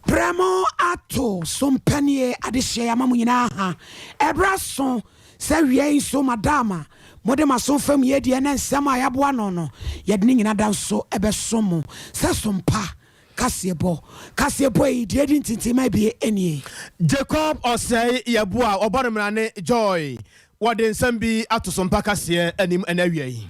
Prɛmo ato so mpanie adehyeɛ ama mo nyinaa ha. Ɛberɛ aso sɛ wia yi nso madam a mode mo aso fam yie deɛ na nsɛm a yɛaboa ano no yɛde ne nyina da nso ɛbɛso mo sɛ sompa kaseɛbɔ. Kaseɛbɔ yi deɛ ɛdi ntintimma bie nie. Jacob Osei Yeboah a ɔbɔ no mmara ne Joy wɔde nsɛm bi ato sompa kaseɛ anim ɛnɛ awia yi.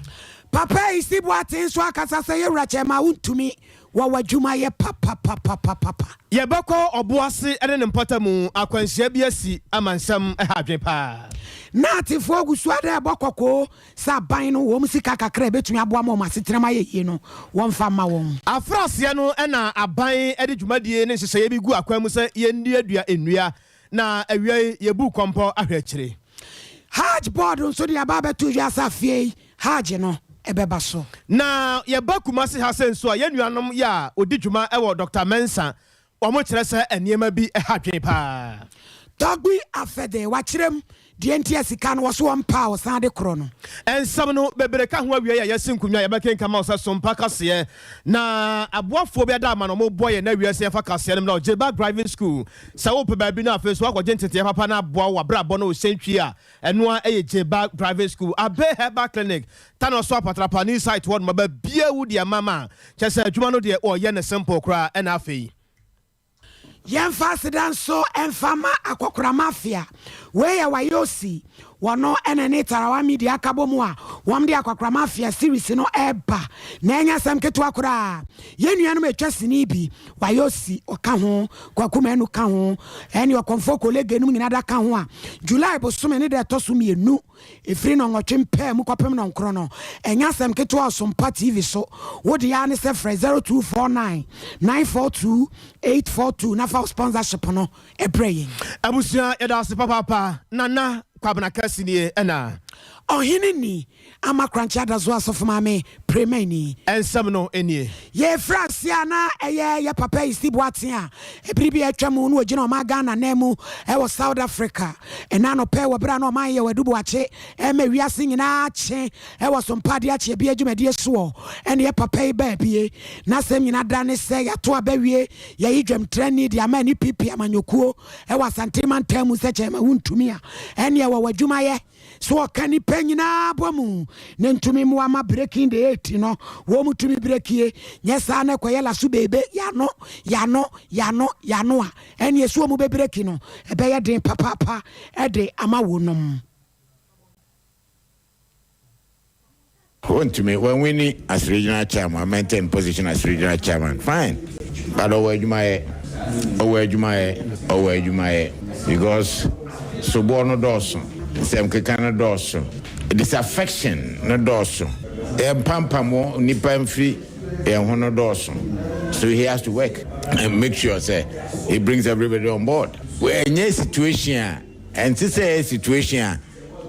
Papa yi si Boateng nso akasa sɛ yɛwura kyɛma wontumi wɔ w'adwuma yɛ papapapapapa. Yɛbɛkɔ Ɔboase ne ne mpɔtamu akwanhyia bi asi ama nsɛm ha adwene paa. Na atefoɔ gu so ara rebɔ kɔkɔɔ sɛ aban no wɔn sika kakra a ɛbɛtumi aboa ma wɔn asetenam ayɛ yie no, wɔmfa mma wɔn. Afraseɛ no na aban de dwumadie ne nhyehyɛeɛ bi gu akwan mu sɛ yɛnnuadua nnua na awia yi yɛbu kɔmpɔ ahwɛ akyire. Hajj Board nso de aba abɛto dwa sɛ afei yi Hajj no ɛbɛba so. Na yɛba Kumasi ha sɛ nso a, yɛn nuanom yɛ a wɔdi dwuma wɔ Dɔkta Mensah, wɔn kyerɛ sɛ nneɛma bi ha adwene paa. Tɔgbi Afede, wakyerɛ mu deɛ nti a sika no wɔso wɔn pɛ a wɔsan de korɔ no. Nsɛm no bebree ka ho awiei a yɛasi nkonnwa a yɛbɛkenkan ma wo sɛ Sompa kaseɛ na aboafoɔ bi ada ama no wɔboa yɛn na awia sɛ yɛmfa kaseɛ no mmra wo Gyeba Driving School sɛ wopɛ baabi na afei nso woakɔgye nteteeɛ papa na aboa wo w'abrabɔ na wo hyɛntwie a Ɛno ara yɛ Jebag Driving School, Abbey Herbal Clinic, Tano so Apatrapa new site hɔ nom aba bia wo deɛ mama kyɛ sɛ adwuma no deɛ ɔyɛ no simple koraa ɛna afei. Yɛmfa aseda nso mfa ma Akɔkora Mafia, wei yɛ Wayosi, wɔno na ɛne Tarawa Media aka bɔ mu a wɔn de Akɔkora Mafia series no ɛreba, na ɛnyɛ asɛm ketewa koraa. Yɛn nuanom atwa sini bi, Wayosi ɔka ho, Kwaku Manu ka ho, ɛne Ɔkɔmfoɔ Kolege nom nyinaa da ka ho a, July bosome ne da ɛtɔ so mmienu, ɛfiri nnɔnwɔtwe mpaa mu kɔpem nnɔnkron no, ɛnyɛ asɛm ketewa Ɔsompa TV so. Wo deɛ ara ne sɛ frɛ 0249 942 842 na fa wo sponsorship no brɛ yɛn. Abusua yɛda ase papaapa Nana Kwabena Kɛse nie ɛna. Ɔhene ni Ama Korankye Adazoa Asɔfo Maame Premani. Nsɛm no nie. Yɛrefiri aseɛ a na ɛyɛ yɛ papa Isi Boateng a ɛbere bi a atwa mu na ɔgyina ɔman Ghana nan mu wɔ South Africa ɛna anɔpa yi wɔ berɛ a na ɔman yɛ Adu Boakye ɛrema wiase nyinaa kye wɔ Sompa Adeɛ Akyeɛ Bia dwumadie soɔ ɛna yɛ papa yi baa bie. N'asɛm nyinaa da ne sɛ yɛato aba wie yɛyi dwamtrani de ama NPP amanyɔkuo wɔ Asante mantam mu sɛ kyɛma wontumi a ɛneɛ wɔ w'adwumayɛ So ɔka nnipa nyinaa bɔ mu na ntumi mmoa ma breaking the eight no wɔn mu tumi breakie nyɛ saa na ɛkɔyɛ laso beebe yano yano yano yano a ɛne ɛso wɔn bɛ breaki no ɛbɛyɛ den papaapa ɛde ama wɔnom. Wontumi, wanwini as regional chairman, maintain position as regional chairman, fine, but ɔwɔ adwuma yɛ, ɔwɔ adwuma yɛ, ɔwɔ adwuma yɛ, because soboɔ no dɔɔso, nsɛm keka no dɔɔso, disaffection no dɔɔso, yɛn pampam wɔn nipa mfiri yɛn ho no dɔɔso, so he has to work and make sure sɛ he brings everybody on board. Ɛnyɛ situation a Ɛnte sɛ ɛyɛ situation a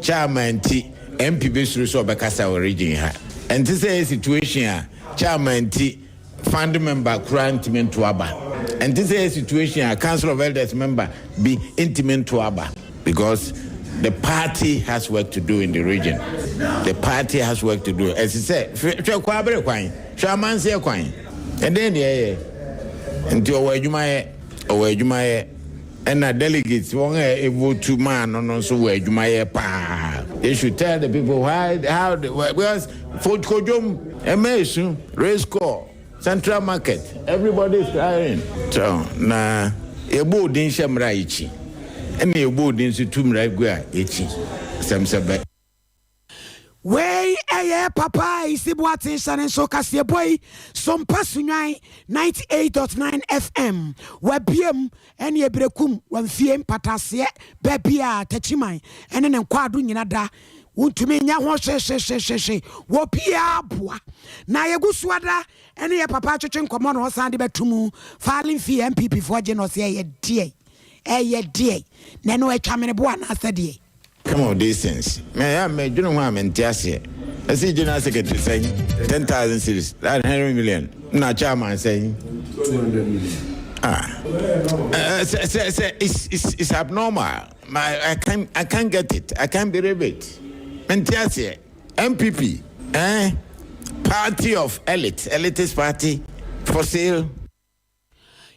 chairman nti MP bɛsuro sɛ ɔbɛkasa wɔ region ha. Ɛnte sɛ ɛyɛ situation a chairman nti fund member koraa ntumi nto aba. Ɛnte sɛ ɛyɛ situation a council of elders member bi ntumi nto aba. Because the party has work to do in the region. The party has work to do. Ɛsɛ sɛ, hwɛ Kwaabere kwan, hwɛ Amanseɛ kwan. Ɛdɛn na ɛyɛ? Nti ɔwɔ adwuma yɛ, ɔwɔ adwuma yɛ. Ɛna delegates wɔn a evotu maa no no nso wɔ adwuma yɛ paa. They should tell the people why how they, because for Kodwom, ɛmɛ esu, race course, central market, everybody is crying. So na yɛbɔ odin hyɛ mmara a yɛkyi, ɛna yɛbɔ odin nso tu mmara gu a yɛkyi. Sɛm sɛ bɛ. Wei ɛyɛ papa Isi Boateng hyɛ ne nso kaseɛbɔ yi Sompa Sunyani 98.9 FM wabiem ɛne Ebirekum wamfie mpataseɛ baabi a Takyiman ɛne ne nkwaado nyina da wontumi nyɛ ho hwehwehwehwehwe wɔ biaa boa na yɛgu so ada ɛne yɛ papa atwetwe nkɔmmɔ na ɔsan de bɛto mu filing fee NPP foɔ gye na ɔsɛ ɛyɛ deɛ. Ɛyɛ deɛ na ɛno atwa mene bo anaasɛ deɛ? Some of these things, me a medwene ho a mente aseɛ. Ɛsɛ general secretary sɛn 10,000 cedis, that 100 million. Na chairman sɛn 200 million. Ah, sɛ it's abnormal. I can't get it. I can't believe it. Mente aseɛ. NPP, eh? Party of elite, elitist party for sale.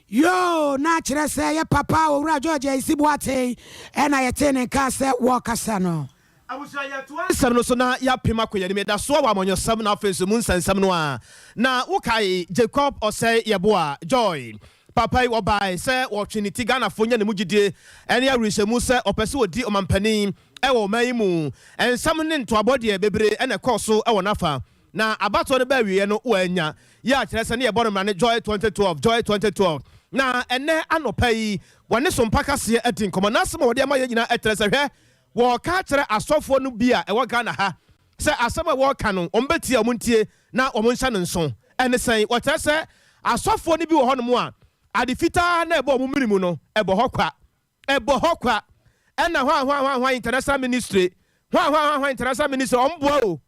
Yo, na kyerɛ sɛ yɛ papa Owura George Ayisi Boateng ɛna yɛte ne nka sɛ wɔkasa no. Abusua, yɛtoa nsɛm no so na yɛapem akɔ yɛnim. Yɛda soa wɔ amanyɔsɛm no afei so mu nsɛnsɛm no a na wokae Jacob Ɔsɛe Yɛboa Joy papa yi, wɔbae sɛ wɔtwe ne ti Ghanafoɔ nya ne mu gyidie ɛne awerɛhyɛmu sɛ ɔpɛ sɛ wɔdi ɔmampanin ɛwɔ ɔman yi mu. Ɛnsɛm ne ntoabɔ deɛ bebree ɛna ɛkɔɔ so ɛwɔ n'afa na abatoɔ no baa wieɛ no, wɔanya yɛ akyerɛ sɛ ne yɛbɔ no mmara ne Joy 2012, Joy 2012. Na ɛnɛ anɔpa yi wɔne Sompa kaseɛ adi nkɔmmɔ. N'asɛm a wɔde ama yɛn nyinaa ɛkyerɛ sɛ, hwɛ, wɔka kyerɛ asɔfoɔ no bi a ɛwɔ Ghana ha sɛ asɛm a wɔreka no, wɔn bɛtie a wɔn ntie na wɔn nhyɛ no nso. Ɛne sɛn? Wɔkyerɛ sɛ asɔfoɔ no bi wɔ hɔnom a ade fitaa na ɛbɔ wɔn mene mu no, ɛbɔ hɔ kwa, ɛbɔ hɔ kwa. Ɛna hɔ a hɔ a international ministry, hɔ a hɔ a international ministry, wɔn boa o.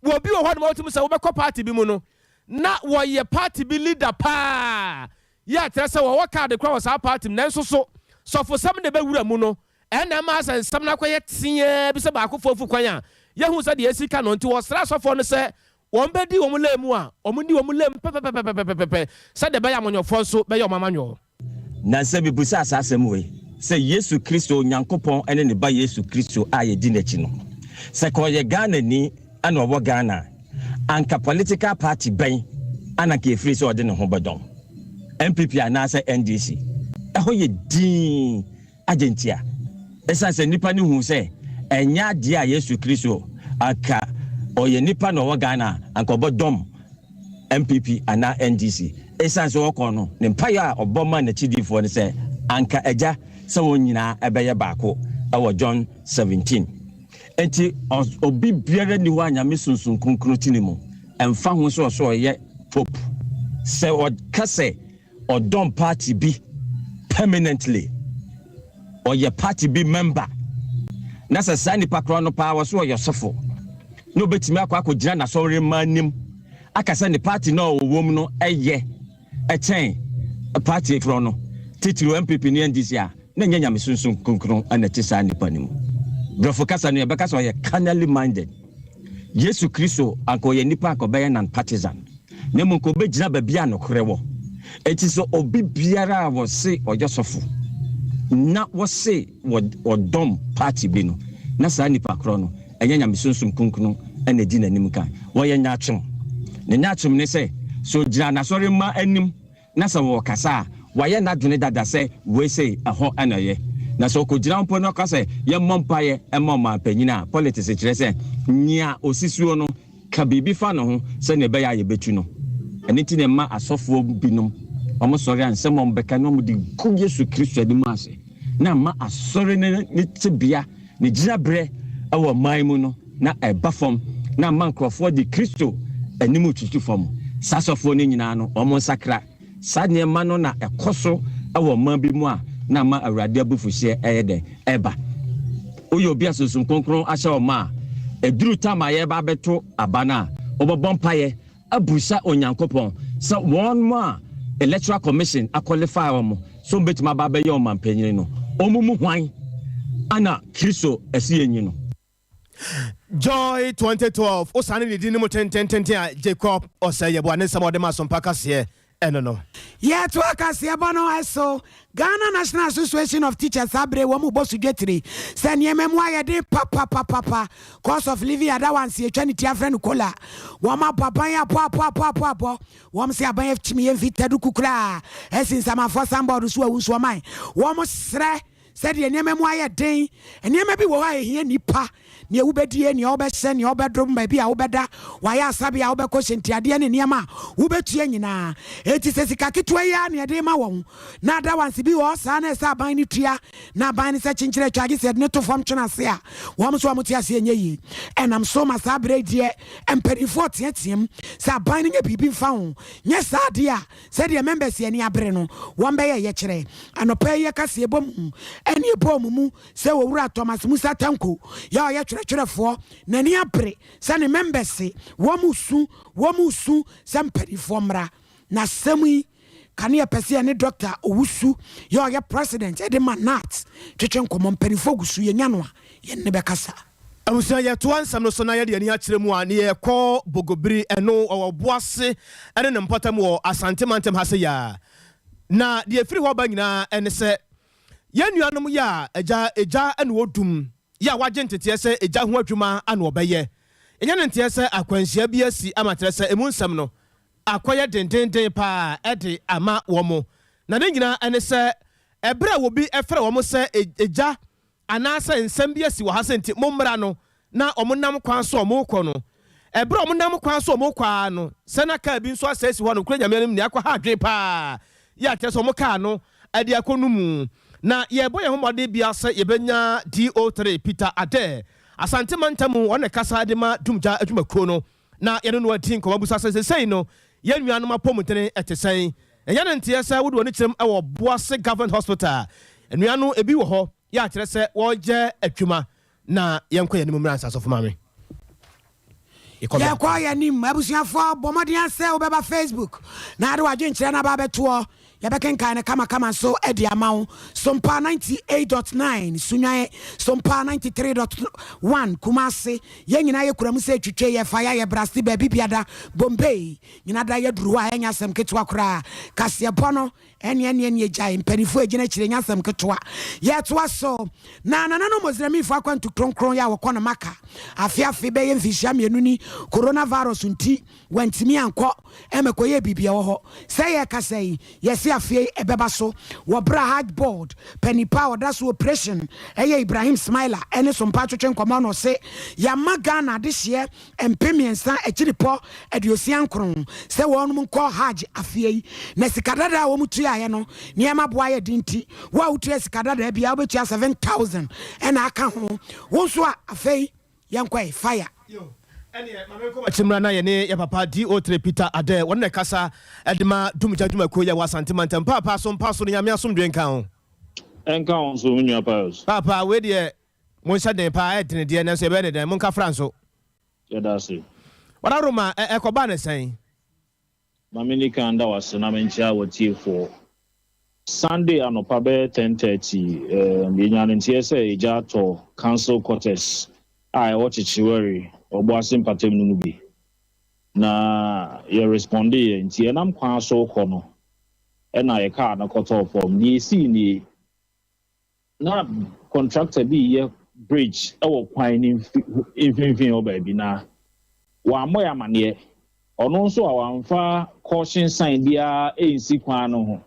Wɔ bi wɔ hɔnom a wɔtumi sɛ wɔbɛkɔ party bi mu no na wɔyɛ party bi leader paa, yɛ akyerɛ sɛ wɔwɔ kaade kora wɔ saa party mu, nanso so sɔfosɛm de bɛwura mu no, ɛna ɛma asɛ nsɛm no akɔyɛ teaa bi sɛ baako fo kwan a yɛhu sɛ deɛ esi ka no. Nti wɔsrɛ asɔfoɔ no sɛ wɔn bɛdi wɔn lane mu a, wɔn di wɔn lane pɛpɛpɛpɛpɛpɛ sɛdeɛ ɛbɛyɛ amanyɔfoɔ nso bɛyɛ wɔn amanyɔ. Na sɛ bibusa saa asɛm wei sɛ Yesu Kristo, Onyankopɔn ne ne ba Yesu Kristo a yɛdi n'akyi no, sɛ ka ɔyɛ Ghana ni ana ɔwɔ Ghana, anka political party bɛn ana nka ɛfiri sɛ ɔde ne ho bɛdɔm, NPP anaasɛ NDC? Ɛhɔ yɛ din agye ntia, ɛsiane sɛ nnipa no hu sɛ ɛnyɛ adeɛ a Yesu Kristo anka ɔyɛ nipa na ɔwɔ Ghana, anka ɔbɛdɔm NPP anaa NDC, ɛsiane sɛ ɔkɔ no ne mpaeɛ a ɔbɔ ma n'akyidifoɔ no sɛ anka Agya sɛ wɔn nyinaa ɛbɛyɛ baako ɛwɔ John 17. Nti obi biara ni hɔ a Nyame Sunsun Kronkron ti ne mu, ɛmfa ho sɛ ɔsɛ ɔyɛ pope, sɛ ɔka sɛ ɔdɔm party bi permanently, ɔyɛ party bi member, na sɛ saa nipa korɔ no paa wɔ so ɔyɛ ɔsɔfo na obɛtumi akɔ akɔgyina n'asɔre mma anim aka sɛ ne party no a ɔwɔ mu no ɛyɛ ɛkyɛn party korɔ no, titiri NPP ne NDC a, na nyɛ Nyame Sunsun Kronkron ɛna ɛte saa nipa no mu. Borɔfo kasa no, yɛbɛka sɛ ɔyɛ carnally minded. Yesu Kristo anka ɔyɛ nipa, anka ɔbɛyɛ non partisan, na mmom nka ɔbɛgyina baabi a nokorɛ wɔ. Eti sɛ obi biara a wɔse ɔyɛ sɔfo na wɔse wɔdɔm party bi no, na saa nipa korɔ no ɛnyɛ Nyame Sunsun Kronkron ɛna di n'anim kan. Wɔyɛ nyaatwom. Ne nyaatwom ne sɛ so gyina n'asɔre mma anim na sɛ wɔkasa a, wayɛ n'adwene dada sɛ wei sei ɛhɔ ɛna ɛyɛ. Na sɛ ɔkɔgyina mpo no, ɔka sɛ yɛmmɔ mpaeɛ ɛma ɔmanpanyin a, politics kyerɛ sɛ nea osi soɔ no ka biribi fa ne ho sɛnea ɛbɛyɛ a yɛbɛtu no. Ɛno nti na ɛma asɔfoɔ binom wɔn sɔre a, nsɛm a wɔn bɛka na wɔn de gu Yesu Kristo anim ase na ama asɔre ne ne tebea ne gyinaberɛ ɛwɔ ɔman mu no na ɛba fam, na ama nkurɔfoɔ de Kristo anim tutu fam. Saa asɔfoɔ no nyinaa no, wɔn nsakra saa nneɛma no na ɛkɔ so ɛwɔ ɔman bi mu a, na ama Awurade abufuhyeɛ ɛyɛ dɛ ɛba. Woyɛ obi a Sunsum Kronkron ahyɛ ɔma a, ɛduru tam a yɛba abɛto aba no a, wɔbɛbɔ mpaeɛ abusa Onyankopɔn sɛ wɔn mo a Electoral Commission aqualify wɔn so wɔbɛtumi aba abɛyɛ ɔmanpanyin no, wɔn mu hwan ana Kristo ɛsi yɛn nyi no. Joy 2012, wosane ne din no mu tentententen a, Jacob Ɔsɛ Yɛboa ne nsɛm a ɔde ma Asompa kaseɛ ɛno no. Yɛto akaseɛbɔ no ɛso. Ghana National Association of Teachers abere wɔn mu bɔ so dwetiri sɛ nneɛma mu ayɛ den papapapapa. Cost of living allowance, yɛtwa ne ti afrɛ no COLA, wɔn abɔ aban abɔ abɔ abɔ abɔ abɔ wɔn sɛ aban akyimi yɛn fi tadu kukuraa ɛsi nsamafoɔ sanbɔɔdo so awu nso ɔman wɔn srɛ. Sɛdeɛ nneɛma mu ayɛ den, nneɛma bi wɔ hɔ a ɛhia nnipa, nea wobɛdie, nea wobɛhyɛ, nea wobɛdom, baabi a wobɛda, wayɛ asabea a wobɛkɔ, hyɛntiadeɛ ne nneɛma a wobɛtua nyinaa. Enti sɛ sika ketewa yi ara na yɛde rema wɔn, na adawanse bi wɔ hɔ saa na ɛsɛ aban no tua, na aban no sɛ kyenkyere atwa agye sɛ yɛde no to fam twene ase a, wɔn nso a wɔte aseɛ nyɛ yie. Ɛnam so ma saa berɛ yi deɛ mpanimfoɔ reteateam sɛ aban no nyɛ biribi mfa ho, nyɛ saa deɛ a, Sɛdeɛ members ani abere no, wɔn bɛyɛ yɛkyerɛ. Anɔpa yi yɛ kaseɛbɔ mu ɛne ɛbɔɔ mo mu sɛ Owura Thomas Musa Tanko yɛ ɔyɛ twerɛtwerɛfoɔ, n'ani abere sɛ ne members wɔn resu, wɔn resu sɛ mpaninfoɔ mmra. Na asɛm yi kane yɛpɛ sɛ yɛne Doctor Owusu yɛ ɔyɛ President de ma NAT twetwe nkɔmmɔ. Mpaninfoɔ gu so, yɛnya no a yɛne no bɛkasa. Abusua, yɛtoa nsɛm no so na yɛde yɛn ani akyerɛ mu a, ne yɛkɔ Bogobiri, ɛno ɔwɔ Boase ne ne mpɔtam wɔ Asante mantam ha sei ara. Na deɛ ɛfiri hɔ ba nyinaa ne sɛ, yɛn nuanom yɛ a agya egya na ɔdum, yɛ a wɔagye nteteɛ sɛ egya ho adwuma na wɔbɛyɛ. Yɛnya no nteɛ sɛ akwanhyia bi asi ama kyerɛ sɛ ɛmu nsɛm no akɔyɛ dendeenden pa ara de ama wɔn. Na ne nyinaa ne sɛ, ɛberɛ a obi frɛ wɔn sɛ egya Anaasɛ nsɛm bi asi wɔ ha sɛ nti mommra no, na wɔnam kwan so a wɔrekɔ no. Ɛberɛ a wɔnam kwan so a wɔrekɔ ara no, sɛ na kaa bi nso asɛe si hɔ a, nokorɛ Nyame anim nea akɔha adwene pa ara yɛ a kyerɛ sɛ wɔn kaa no de akɔ no mu. Na yɛrebɔ yɛn ho mmɔden biara sɛ yɛbɛnya DO3 Peter Adair, Asante mantam mu, ɔno na ɛkasa de ma Dumgya adwumakuo no, na yɛne no adi nkɔmmɔ abisa sɛ seesei no yɛn nuanom apɔmuden te sɛn. Ɛnyɛ ne nteɛ sɛ wode w'ani kyerɛm wɔ Boase Government Hospital a, nnua no ebi wɔ hɔ yɛ a kyerɛ sɛ wɔreyɛ adwuma. Na yɛnkɔ yɛn anim mmra nsa sɔfo maame. Yɛkɔ yɛn anim. Abusuafoɔ, bɔ mmɔden ara sɛ wobɛba Facebook na ade w'adwenkyerɛ no aba abɛtoɔ. Yɛbɛkenkan no kamakama nso de ama wo. Sompa 98.9 Sunyani, Sompa 93.1 Kumasi. Yɛn nyinaa yɛkura mu sɛ twitwe, yɛfa yɛ a yɛbraste baabi biada. Bombay, nyina da yɛduru hɔ a ɛnyɛ asɛm ketewa koraa. Kaseɛbɔ no, ɛneɛ neɛ neɛ gyae. Mpanimfoɔ a ɛgyina akyire ɛnyɛ asɛm ketewa. Yɛtoa so. Na nananom Moslemifo akwantu kronkron yɛ a wɔkɔ no Maka afe afe bɛyɛ mfinhyia mmienu ni, coronavirus nti, Wantumi ankɔ ɛmɛkɔyɛɛ biribi ɛwɔ hɔ. Sɛ yɛrekasa yi, yɛse afei ɛbɛba so wɔ berɛ a Hajj Board panin pa a ɔda so operation ɛyɛ Ibrahim Smaila ɛne Sompa atwetwe nkɔmmɔ na ɔse yɛama Ghana adehyeɛ 3000 akyiripɔ 69 sɛ wɔnom nkɔ Hajj afeɛ yi na sika dadaa a wɔn tuaeɛ no nneɛma boɔ ayɛ den nti wo a wotua sika dadaa biara wobɛtua 7000 ɛna aka ho wo nso a afei Yɛnkɔ ɛ, fire. Yo, ɛneɛ ma menkɔ w'akyi mmra na yɛne yɛ papa DO3 Peter Adair, wɔno na ɛkasa de ma Dumgya dwumakuo yi a ɛwɔ Asante mantam. Paapa so mpa so no Nyame asomdwoe nka wo. Ɛnka wo nso me nua Pius. Paapa wei deɛ monhyɛ den paa, ɛdene deɛ nanso yɛbɛyɛ ne dɛn, monka fra nso. Yɛda ase. Wadaroma, ɛ ɛkɔbaa ne sɛn? Ma menni kan nda wo ase na menkyea w'atiefoɔ. Sunday anɔpa bɛyɛ 10:30, yɛnyaa no nteɛ sɛ egya atɔ Council Quarters a ɛwɔ Kyekyewere, Ɔboase mpatam no mu bi. Na yɛ respondeeɛ, nti yɛnam kwan so rekɔ no ɛna yɛ car no kɔtɔɔ fam. Deɛ ɛsii nie. Na contractor bi reyɛ bridge wɔ kwan no mfinimfini hɔ baabi na wammɔ yɛn amanneɛ. Ɔno nso a wamfa caution sign biara ansi kwan no ho.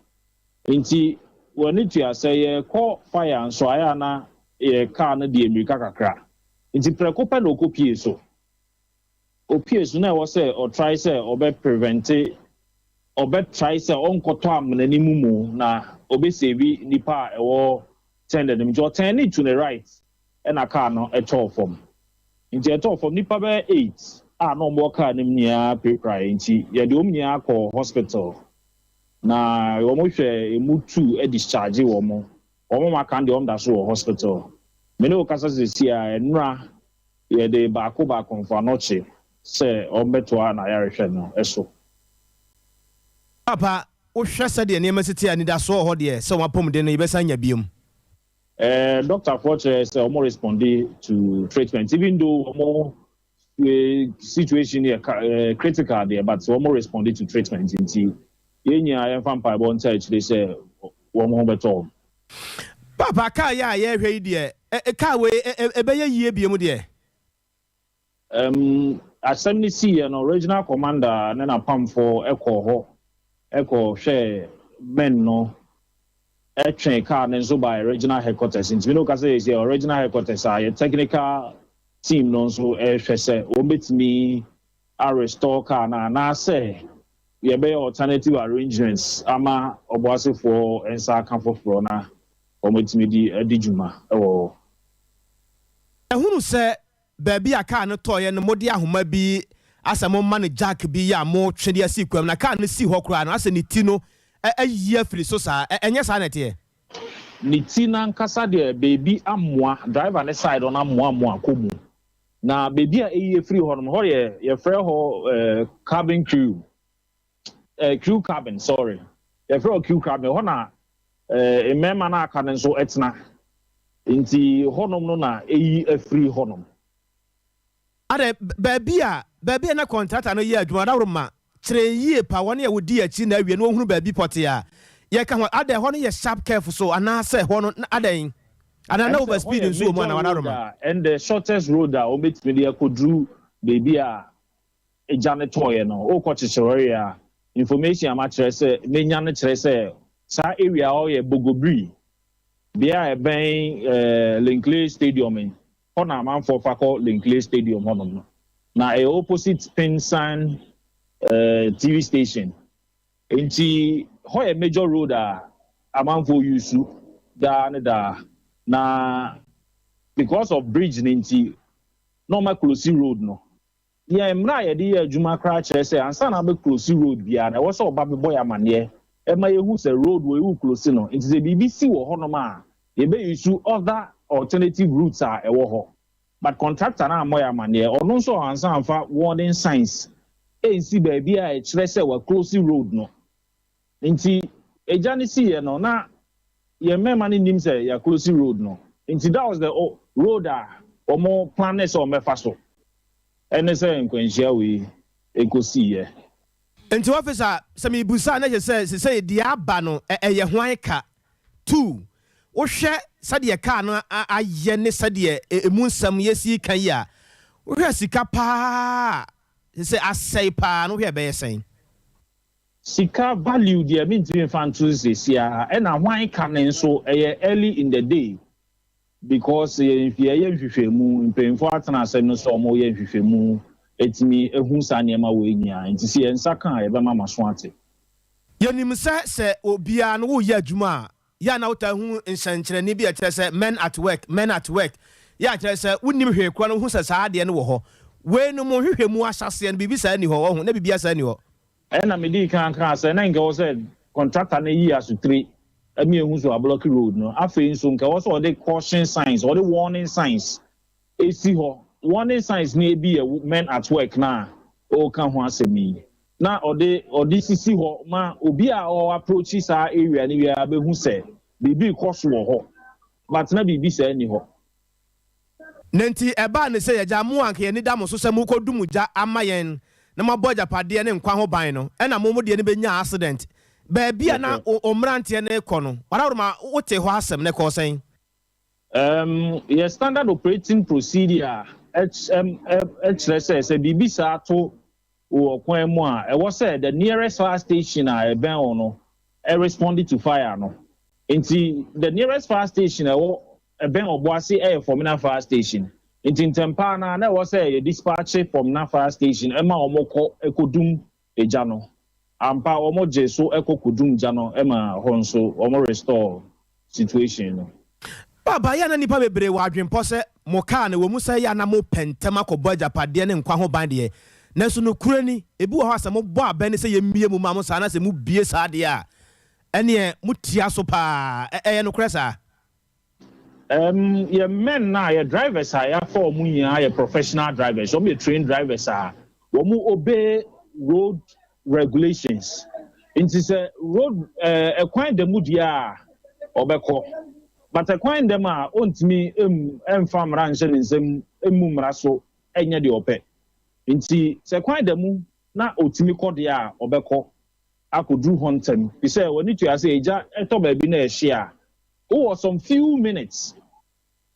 Nti w'ani tua sɛ yɛrekɔ fire nso a ɛyɛ a na yɛn car no di mmirika kakra. Nti prɛko pɛ na ɔkɔpue so. Opue so na ɛwɔ sɛ ɔtrae sɛ ɔbɛ prevente, ɔbɛ trae sɛ ɔnkɔtɔ amena no mu mu na ɔbɛ save nipa a ɛwɔ tender no mu. Nti ɔtɛnee to ne right ɛna car no tɔɔ fam. Nti ɛtɔɔ fam nipa bɛyɛ 8 a na wɔwɔ car no mu nyinaa pirapiraeɛ nti yɛde wɔn nyinaa kɔɔ hospital na wɔn hwɛ emu 2 discharge wɔn. Wɔn a aka no deɛ wɔn da so wɔ hospital. Me ne wo kasa seesei a ɛnora Yɛde baako baako mfoanɔkye sɛ wɔmmɛtoa n'ayarehwɛ no so. Paapa, wohwɛ sɛdeɛ nneɛma si te a, anidasoɔ wɔ hɔ deɛ sɛ wɔn apɔmuden no yɛbɛsan anya biom? Eh, dɔktafoɔ kyerɛ sɛ wɔn responde to treatment even though wɔn situation yɛ critical deɛ but wɔn responde to treatment nti yɛn nyinaa yɛmfa mpaebɔ ntaa akyire sɛ wɔn ho bɛtɔ wɔn. Paapa, kaa yi a yɛrehwɛ yi deɛ, ɛ, kaa wei, ɛ, ɛ, ɛbɛyɛ yie biom deɛ? Ɛm, asɛm no siiɛ no, Regional Commander ne n'apamfoɔ kɔɔ hɔ kɔhwɛɛ men no. Ɛtwe car no nso by regional headquarters, nti mi no kasa yɛ sɛ regional headquarters a yɛ technical team no nso ɛrehwɛ sɛ wɔn bɛtumi arestore car no anaasɛ yɛbɛyɛ alternative arrangements ama Ɔboasefoɔ nsa aka foforɔ na wɔn di adi dwuma ɛwɔ hɔ. Ɛhunu sɛ baabi a kaa no tɔɔyɛ no, mode ahoma bi asɛ mo ma no jack bi yɛ a motwe de asi kwam na kaa no si hɔ koraa no, asɛ ne ti no ayi afiri so saa. Ɛnyɛ saa na ɛteɛ? Ne ti n'ankasa deɛ, beebi amoa driver ne side ɔno amoamoa kɔ mu, na beebi a eyi efiri hɔ nom, hɔ yɛ yɛfrɛ hɔ cabin crew, crew cabin, sorry, yɛfrɛ hɔ crew cabin. Hɔ na mmarima no aka no nso tena, nti hɔnom no na eyi afiri hɔnom. Adɛ, baabi a na contractor no yɛ adwuma daworo ma kyerɛ yie pa, wɔne a wɔdi akyi na awie na wɔhunu baabi pɔte a yɛka ho. Adɛ, hɔ no yɛ sharp curve so anaasɛ hɔ no adɛn anaa na over speed nso wɔ mu ana wadaworo ma? And the shortest road a wɔbɛtumi de akɔduru baabi a egya no tɔɔyɛ no, wokɔ kyekyerɛre a, information a makyerɛ sɛ menya no kyerɛ sɛ saa area hɔ yɛ Bogobiri, bea a ɛbɛn Len Clay Stadium yi hɔ na amanfoɔ fa kɔ Len Clay Stadium hɔnom no, na ɛyɛ opposite Pinsan TV station, nti hɔ yɛ major road a amanfoɔ use daa ne daa. Na because of bridge ne nti na ɔma close road no. Yɛn mmerɛ a yɛde yɛ adwuma koraa kyerɛ sɛ ansa na abɛ close road biara na ɛwɔ sɛ ɔba bɛbɔ yɛ amanneɛ, ɛma yɛhu sɛ road wɔ ewu close no, nti sɛ biribi si wɔ hɔnom a, yɛbɛ use other alternative routes a ɛwɔ hɔ. But contractor no ammɔ yɛ amanneɛ, ɔno nso ansa amfa warning signs ɛnsi baabi a ɛkyerɛ sɛ wɔ close road no. Nti egya no siiɛ no, na yɛn mmarima no nim sɛ yɛ close road no, nti that was the road a wɔn plan sɛ wɔn bɛfa so, ɛne sɛ nkwanhyia wei ekosiiɛ. Nti officer, sɛ mebusa na kyerɛ sɛ sɛ deɛ aba no ɛyɛ hwan ka? Two, wohwɛ sɛdeɛ kaa no ayɛ ne sɛdeɛ emu nsɛm yɛsi ka yi a, wohwɛ sika paa sɛ asɛe paa no, wohwɛ ɛbɛyɛ sɛn? Sika value deɛ, mentumi mfa nto sesia, ɛna hwan ka ne nso ɛyɛ early in the day, because yɛn yɛyɛ nhwehwɛmu, mpanyinfoɔ atena asɛm no sɛ ɔmo yɛ nhwehwɛmu etumi ehu saa nneɛma wɔ nyinaa, nti sɛ yɛn nsa ka a, yɛbɛma ma so ate. Yɛnim sɛ obiara no woyɛ adwuma a, yɛ a na wota hu nsɛnkyerɛnne bi a kyerɛ sɛ "men at work, men at work", yɛ a kyerɛ sɛ wonim hwee kora no, wohu sɛ saa adeɛ no wɔ hɔ. Wei no mo hwehwɛ mu ahyɛseɛ no, biribi saa ni hɔ, ɔho na biribi saa ni hɔ? Ɛna medi kan kan sɛ na nka wɔ sɛ contractor no yi asotire ɛmi ehu so ablock road no. Afei nso nka wɔ sɛ ɔde caution signs, ɔde warning signs esi hɔ. Warning signs ne ebi yɛ "men at work" na ɔreka ho asɛm yi, na ɔde sisi hɔ ma obi a ɔwɔ approach saa area no biara bɛhu sɛ biribi kɔ so wɔ hɔ, but na biribi saa ni hɔ. Na nti ɛbaa ne sɛ yɛgya mo anka yɛni da mo so sɛ mokɔdu mu gya ama yɛn na moabɔ agyapadeɛ ne nkwa ho ban no, ɛna mo mo deɛ no bɛnya accident baabi a na o mmeranteɛ no kɔ no, wadaworoma wote hɔ asɛm ne kɔɔ sɛn? Yɛ standard operating procedure ɛkyerɛ sɛ biribi saa to wɔ kwan mu a, ɛwɔ sɛ the nearest fire station a ɛbɛn wɔ no ɛrespond to fire no. Nti the nearest fire station ɛwɔ ɛbɛn Ɔboase ɛyɛ Fomena Fire Station, nti ntɛmpa na ɛwɔ sɛ yɛ dispatch Fomena Fire Station ɛma wɔn kɔ ɛkɔdum egya no. Ampa, wɔn gye so ɛkɔ kɔdum gya no, ɛma hɔ nso wɔn restore situation no. Baba, yɛ na nipa bebree wɔ adwempɔ sɛ mo kaa no wɔ mu sɛ yɛ ana mo pɛ ntɛm akɔbɔ agyapadeɛ ne nkwa ho ban deɛ, nanso nokorɛ ni, ebi wɔ hɔ a sɛ mobɔ abɛn ne sɛ yɛmmie mu ma mo saa na sɛ mobie saa deɛ a, ɛneɛ motia so paa. Ɛyɛ nokorɛ saa? Yɛ men na yɛ drivers a yɛafa wɔn nyinaa yɛ professional drivers, wɔn yɛ trained drivers a wɔn obey road regulations. Nti sɛ road ɛkwan da mu deɛ a, ɔbɛkɔ, but ɛkwan dɛm a, ɔntumi ɛmfa mmara nhyɛ ne nsam emu mmara so ɛnyɛ deɛ ɔpɛ. Nti sɛ kwan da mu na ɔtumi kɔ deɛ a, ɔbɛkɔ akɔduru hɔ ntɛm, fi sɛ wɔne tua sɛ egya ɛtɔ baabi na ɛhye a, wowɔ some few minutes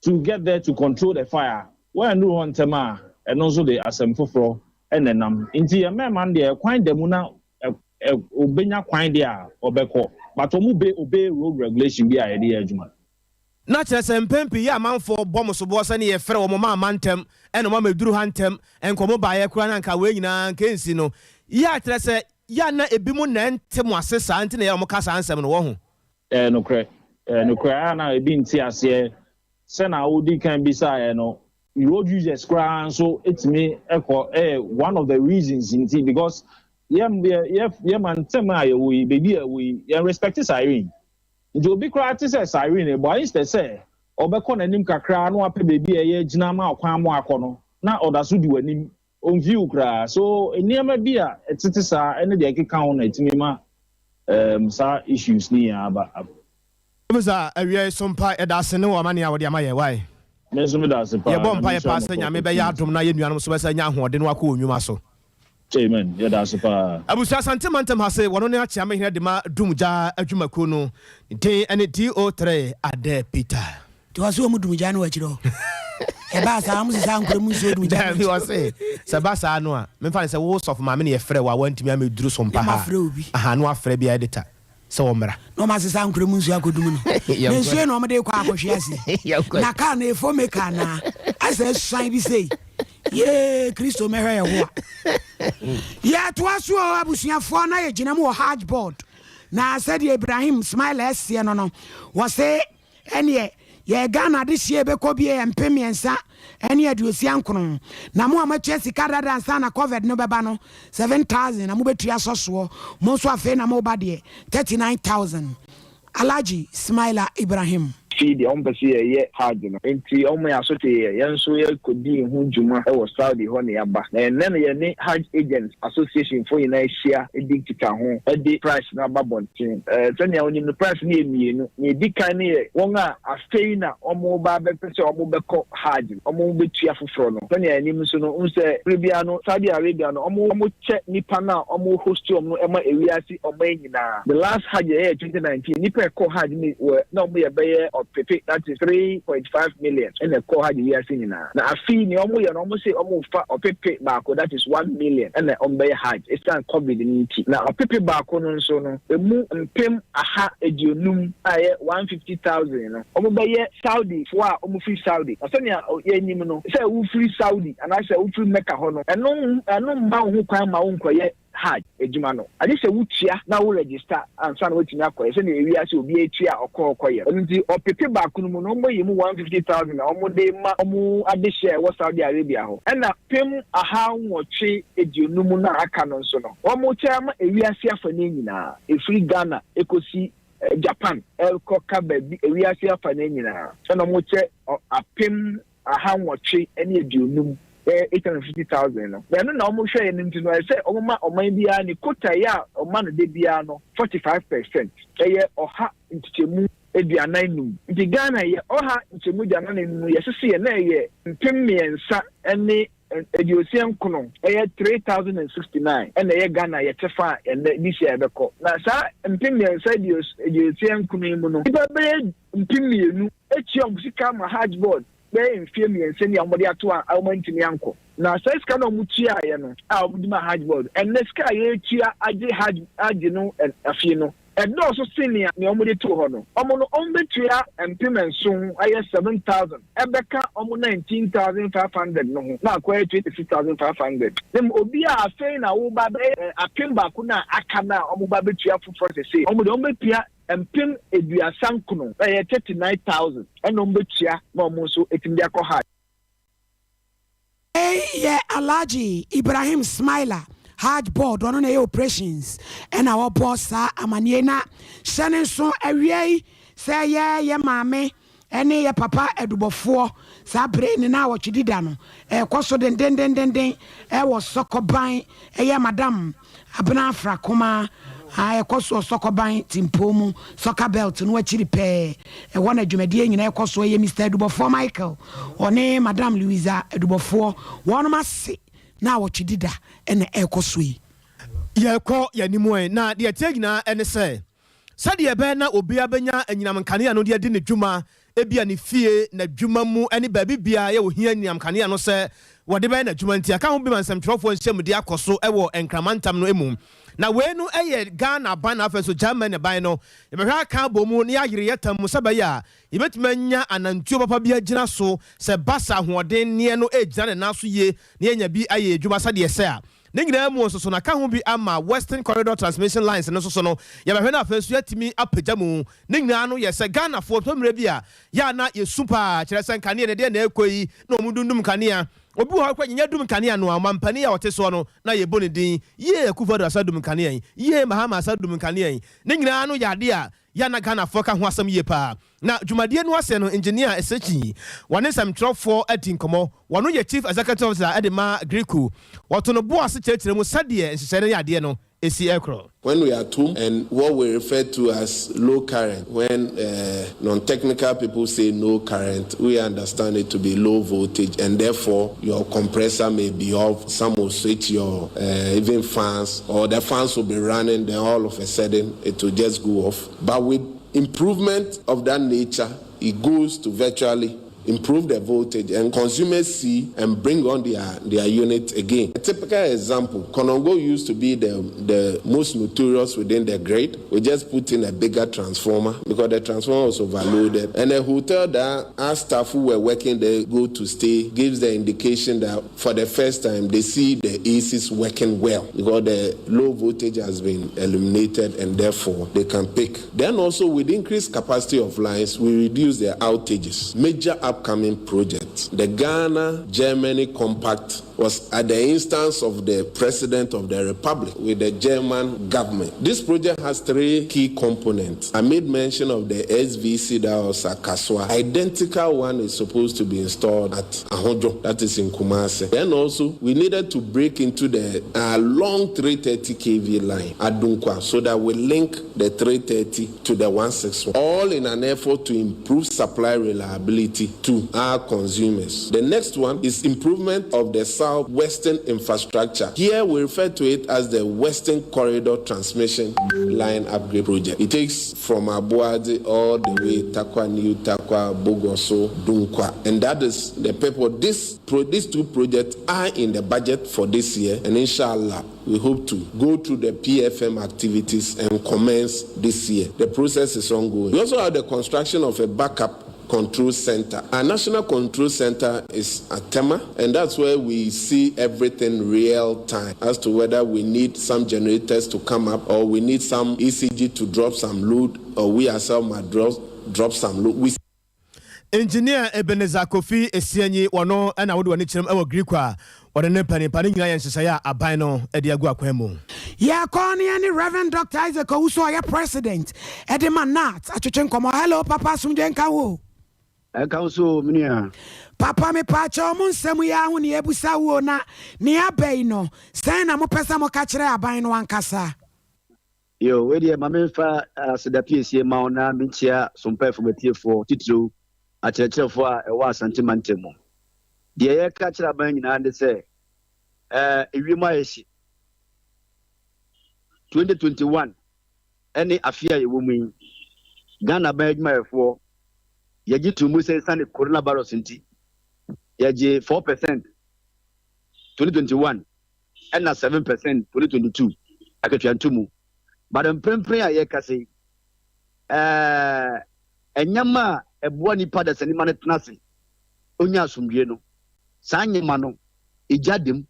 to get there to control the fire. Wɔannuru hɔ ntɛm a, ɛno nso de asɛm foforɔ ɛna nam. Nti yɛn mmarima no deɛ, kwan da mu na ɛ ɛ obenya kwan deɛ a, ɔbɛkɔ. But wɔn bɛ obey road regulation bi a yɛde yɛ adwuma. Na kyerɛ sɛ mpɛn pii yɛ amanfoɔ bɔ mo soboɔ sɛ ne yɛfrɛ wɔn ma ama ntɛm ɛna wɔn amɛduru ha ntɛm, nkɔmɔ baeɛ koraa na nka wei nyinaa nka nsi no yɛ akyerɛ sɛ yɛ na ebi mu na ɛnte mo ase saa nti na yɛ wɔn ka saa nsɛm no wɔ ho. Nokorɛ, nokorɛ a na ebi nte aseɛ sɛ na wodi kan bisaeɛ no, road users koraa nso etumi ɛkɔ ɛyɛ one of the reasons nti, because yɛ yɛ yɛ ma ntɛm a yɛwɔ yi, beebi a yɛwɔ yi, yɛn respect siren. Nti obi koraa te sɛ siren ebɔ, instead sɛ ɔbɛkɔ n'anim kakra na wapɛ beebi a ɛyɛ gyina ma ɔkwan mu akɔ no, na ɔda so di w'anim, ɔnfiw koraa. So nneɛma bi a ɛtete saa ɛne deɛ ɛkeka ho na ɛtumi ma saa issues ne yɛn aba. Officer, awia so mpa ɛda ase ne wɔ amane a wɔde ama yɛn wae. Me nso meda ase paa. Yɛbɔ mpa yɛ paa sɛ Nyame bɛyɛ adom na yɛ nuanom so bɛsɛ nya ahoɔden no akɔ wɔ nnwuma so. Amen, yɛda ase paa. Abusua, Asante mantam ha se wɔno ne akyeame hene de ma dum gya adwumakuo no ne din ne DO3 Ade Peter. Nti wɔ sɛ ɔmu dum gya no wɔ akyirɛ hɔ, ɛbaa saa ɔmo sesa nkura mu nsuo dum gya no. Daabi, wɔ se sɛ ba saa no a, memfa ne sɛ wo sɔfo maame ne yɛfrɛ wo a wantumi amɛduru so mpa ha. Mafrɛ obi. Aha no afrɛ bia editor sɛ wɔmmra. Na ɔmo asesa nkura mu nsuo akɔdum no na nsuo na ɔmo de kɔ akɔhwe ase na kaa no efo meka na asɛ asuan bi sei yee. Kristo mɛhwɛ yɛ ho a yɛtoa so o. Abusuafoɔ, na yɛgyina mu wɔ Hajj Board na sɛdeɛ Ibrahim Smaila ɛseɛ no, wɔse ɛneɛ yɛ Ghana de hyia bɛkɔ bie yɛ 369, na mo a moatua sika dada ansa na COVID no bɛba no, 7000 na mobɛtua sɔ soɔ. Mo nso afei na moba deɛ, 39,000. Alhaji Smaila Ibrahim. Fii deɛ ɔmpɛ sɛ yɛyɛ Hajj no nti, ɔmo yɛ aso te yɛ. Yɛn nso yɛkɔdii ho dwuma wɔ Saudi hɔ ne yɛaba, na ɛnnɛ no yɛne Hajj Agents Association foɔ nyinaa ahyia di nkitaho de price no aba bɔnten. Sɛnea wonim no, price no yɛ mmienu. Nea ɛdi kan no yɛ wɔn a afei na wɔn ba bɛpɛ sɛ wɔn bɛkɔ Hajj no, wɔn bɛtua foforɔ no. Sɛnea yɛnim nso no, wohu sɛ bere biara no Saudi Arabia no wɔn kyɛ nipa no a wɔn host wɔn no ma ewiase ɔman nyinaa. The last Hajj yɛyɛ 2019, nipa ɛkɔ Hajj ne wɔ na wɔn yɛ bɛyɛ ɔpepe, that is 3.5 million, ɛna ɛkɔ Hajj wiase nyinaa. Na afei nea wɔn yɛ no, wɔn sɛ wɔn fa 1.1 pepe, that is 1 million, ɛna wɔn bɛyɛ Hajj esan COVID no nti. Na 1.1 pepe no nso no, emu 250,000 a ɛyɛ 150,000 no, wɔn bɛyɛ Saudi foɔ a wɔn firi Saudi. Na sɛnea yɛnim no sɛ wofiri Saudi anaasɛ wofiri Mecca hɔ no, ɛno mma wo ho kwan ma wo nkɔyɛ Hajj adwuma no ade sɛ wotua na wo register ansa na woatumi akɔyɛ, sɛnea ewiase obi atua ɔkɔ ɔkɔyɛ. Ɛno nti 1.1 pepe no mu no, wɔn yɛ mu 150,000 a wɔn de ma wɔn adehyɛ a ɛwɔ Saudi Arabia hɔ, ɛna 850,000 no a aka no nso no, wɔn kyɛ ama ewiase afa ne nyinaa, efiri Ghana ekosi Japan, ɛkɔka baabi ewiase afa ne nyinaa, ɛna wɔn kyɛ 850,000, bɛyɛ 850,000 no. Na ɛno na wɔn hwɛ yɛn no nti no, ɛsɛ wɔn ma ɔman biara ne quota yɛ a ɔma no de biara no 45%, ɛyɛ 45% Nti Ghana yɛ 45% yɛsese yɛ na ɛyɛ 3,069, ɛyɛ 3,069, ɛna ɛyɛ Ghana yɛte fa a ɛnɛ this year yɛbɛkɔ. Na saa 3,069 yi mu no, nipa bɛyɛ 2,000 etua wɔn sika ma Hajj Board bɛyɛ mfie 3 ni a wɔde ato a wɔn ntumi ankɔ. Na saa sika no a wɔn tuaeɛ no a wɔde ma Hajj Board, ɛnɛ sika a yɛretua agye Hajj agye no afie no ɛdɔɔso sen nea wɔde to hɔ no. Wɔn no wɔn bɛtua 7,000, ayɛ 7,000, ɛbɛka wɔn 19,500 no ho na akɔyɛ 26,500. Ne mu obi a afei na wɔba bɛyɛ 1,000 na aka na wɔn ba bɛtua foforɔ sese, wɔn de wɔn bɛtua 39,000, ɛyɛ 39,000, ɛna wɔn bɛtua na wɔn nso etumi de akɔ Hajj. Yɛ Alhaji Ibrahim Smaila, Hajj Board, ɔno na ɛyɛ operations ɛna wɔbɔ saa amanneɛ. Na hyɛ ne nso awia yi sɛ yɛ maame ɛne yɛ papa adubɔfoɔ saa bere ne na awɔtwe dida no ɛkɔ so dendendendenden ɛwɔ Sɔkɔban. Ɛyɛ Madam Abena Afrakoma a ɛkɔ so Sɔkɔban Timpo mu, soccer belt no akyiri pɛɛ, ɛwɔ na dwumadie nyinaa ɛkɔ so. Ɛyɛ Mr Adubɔfoɔ Michael, ɔne Madam Louisa Adubɔfoɔ, wɔnom ase na awɔtwe dida ɛna ɛkɔ so yi. Yɛkɔ yɛnim ɛ, na deɛ ɛteɛ nyinaa ɛne sɛ sɛdeɛ ɛbɛyɛ na obiara bɛnya anyinam nkanea no de adi ne dwuma, ebia ne fie, n'adwuma mu ne baabi biara yɛ ohia anyinam kanea no sɛ. wɔde bɛyɛ n'adwuma nti aka ho bi ma nsɛmtwerɛfoɔ nhyiamudi akɔ so wɔ Nkramantam no mu. Na wei no yɛ Ghana aban na afei nso Germany ban no yɛbɛhwɛ aka abɔ mu na yɛayere yɛ tam mu sɛ ɛbɛyɛ a yɛbɛtumi anya anantuo papa bi agyina so sɛ ɛba sɛ ahoɔdenneɛ no regyina ne nan so yie na yɛanya bi ayɛ adwuma sɛdeɛ ɛsɛ a. Ne nyinaa mu nso so na ka ho bi ama Western Corridor Transmission Lines no nso so no yɛbɛhwɛ na afei nso yɛatumi apagya mu. Ne nyinaa no yɛ sɛ Ghanafoɔ tɔ mmerɛ bi a yɛ a na yɛsu paa kyerɛ sɛ nkanea no ɛdeɛn na ɛrekɔ yi na wɔn dundum nkanea. Obi wɔ hɔ koraa nyanya dum nkanea no a ɔmampanin a ɔte soɔ no na yɛbɔ ne din, yie Akufo Addo asa dum nkanea yi, yie Mahama asa dum nkanea yi. Ne nyinaa no yɛ adeɛ a yɛ a na Ghanafoɔ ka ho asɛm yie paa. Na dwumadie no ase no Engineer Esekyi wɔne nsɛmtwerɛfoɔ adi nkɔmmɔ. Wɔno yɛ Chief Executive Officer de ma GRIKU. Wɔto no bo ase kyerɛkyerɛ mu sɛdeɛ nhyehyɛeɛ no ne adeɛ no si rekorɔ. When we are at home and what we refer to as low current, when uh, non-technical people say no current, we understand it to be low voltage and therefore your compressor may be off, some will switch your uh, even fans or the fans will be running, then all of a sudden it will just go off. But with improvement of that nature, it goes to virtually improve the voltage and consumers see and bring on their, their unit again. A typical example, Konongo used to be the, the most notorious within the grid. We just put in a bigger transformer because the transformer was overloaded. And a hotel that our staff who were working there go to stay gives the indication that for the first time they see the ACs working well because the low voltage has been eliminated and therefore they can pick. Then also with increased capacity of lines, we reduce their outages. Major upcoming project. The Ghana Germany Compact was at the instance of the President of the Republic with the German government. This project has three key components. I made mention of the SVC that was at Kaswa. Identical one is supposed to be installed at Ahodwo, that is in Kumasi. Then also, we needed to break into the uh, long 330 kV line at Dunkwa so that we link the 330 to the 161, all in an effort to improve supply reliability to our consumers. The next one is improvement of the southwestern infrastructure. Here we refer to it as the Western Corridor Transmission Line Upgrade Project. It takes from Abuadi all the way Tarkwa, New Tarkwa, Bogoso, Dunkwa. And that is the purpose. This pro, these two projects are in the budget for this year, and inshallah, we hope to go through the PFM activities and commence this year. The process is ongoing. We also have the construction of a backup control center. Our national control center is at Tema, and that's where we see everything real time as to whether we need some generators to come up or we need some ECG to drop some load or we ourselves might drop, drop some load. We Engineer Ebenezer Kofi Esianyi, wɔno na wode w'ani kyerɛm wɔ Greek a wɔde ne mpanimpa no nyinaa yɛ nhyehyɛeɛ a aban no de agu akwan mu. Yɛkɔ ne yɛne Rev. Doctor Isaac Owusu a ɔyɛ President de ma NAT atwetwe nkɔmmɔ. Hello papa asomdwe nka wo. Ɛnka wo so me nua. Papa mepaakyɛw mo nsɛm yi ara ho ne yɛbusa wo o na nea aba yi no sɛn na mopɛ sɛ moka kyerɛ aban no ankasa? Yo, wei deɛ ma memfa aseda piesie ma wo na menkyia Sompa FM atiefoɔ, titiriw akyerɛkyerɛfoɔ a ɛwɔ Asante mantam mu. Deɛ yɛka kyerɛ aban nyinaa ne sɛ, eh, ewiem ayɛ hye. 2021 ɛne afe a yɛwɔ mu yi, Ghana aban adwumayɛfoɔ yɛgye too mu sɛ esiane coronavirus nti, yɛgye 4 percent 2021 ɛna 7 percent 2022 akatua ntomu. But mprempren a yɛrekasa yi, ɛɛ nneɛma a ɛboa nipa dasani ma no tena ase onya asomdwie no, saa nneɛma no, egya da mu.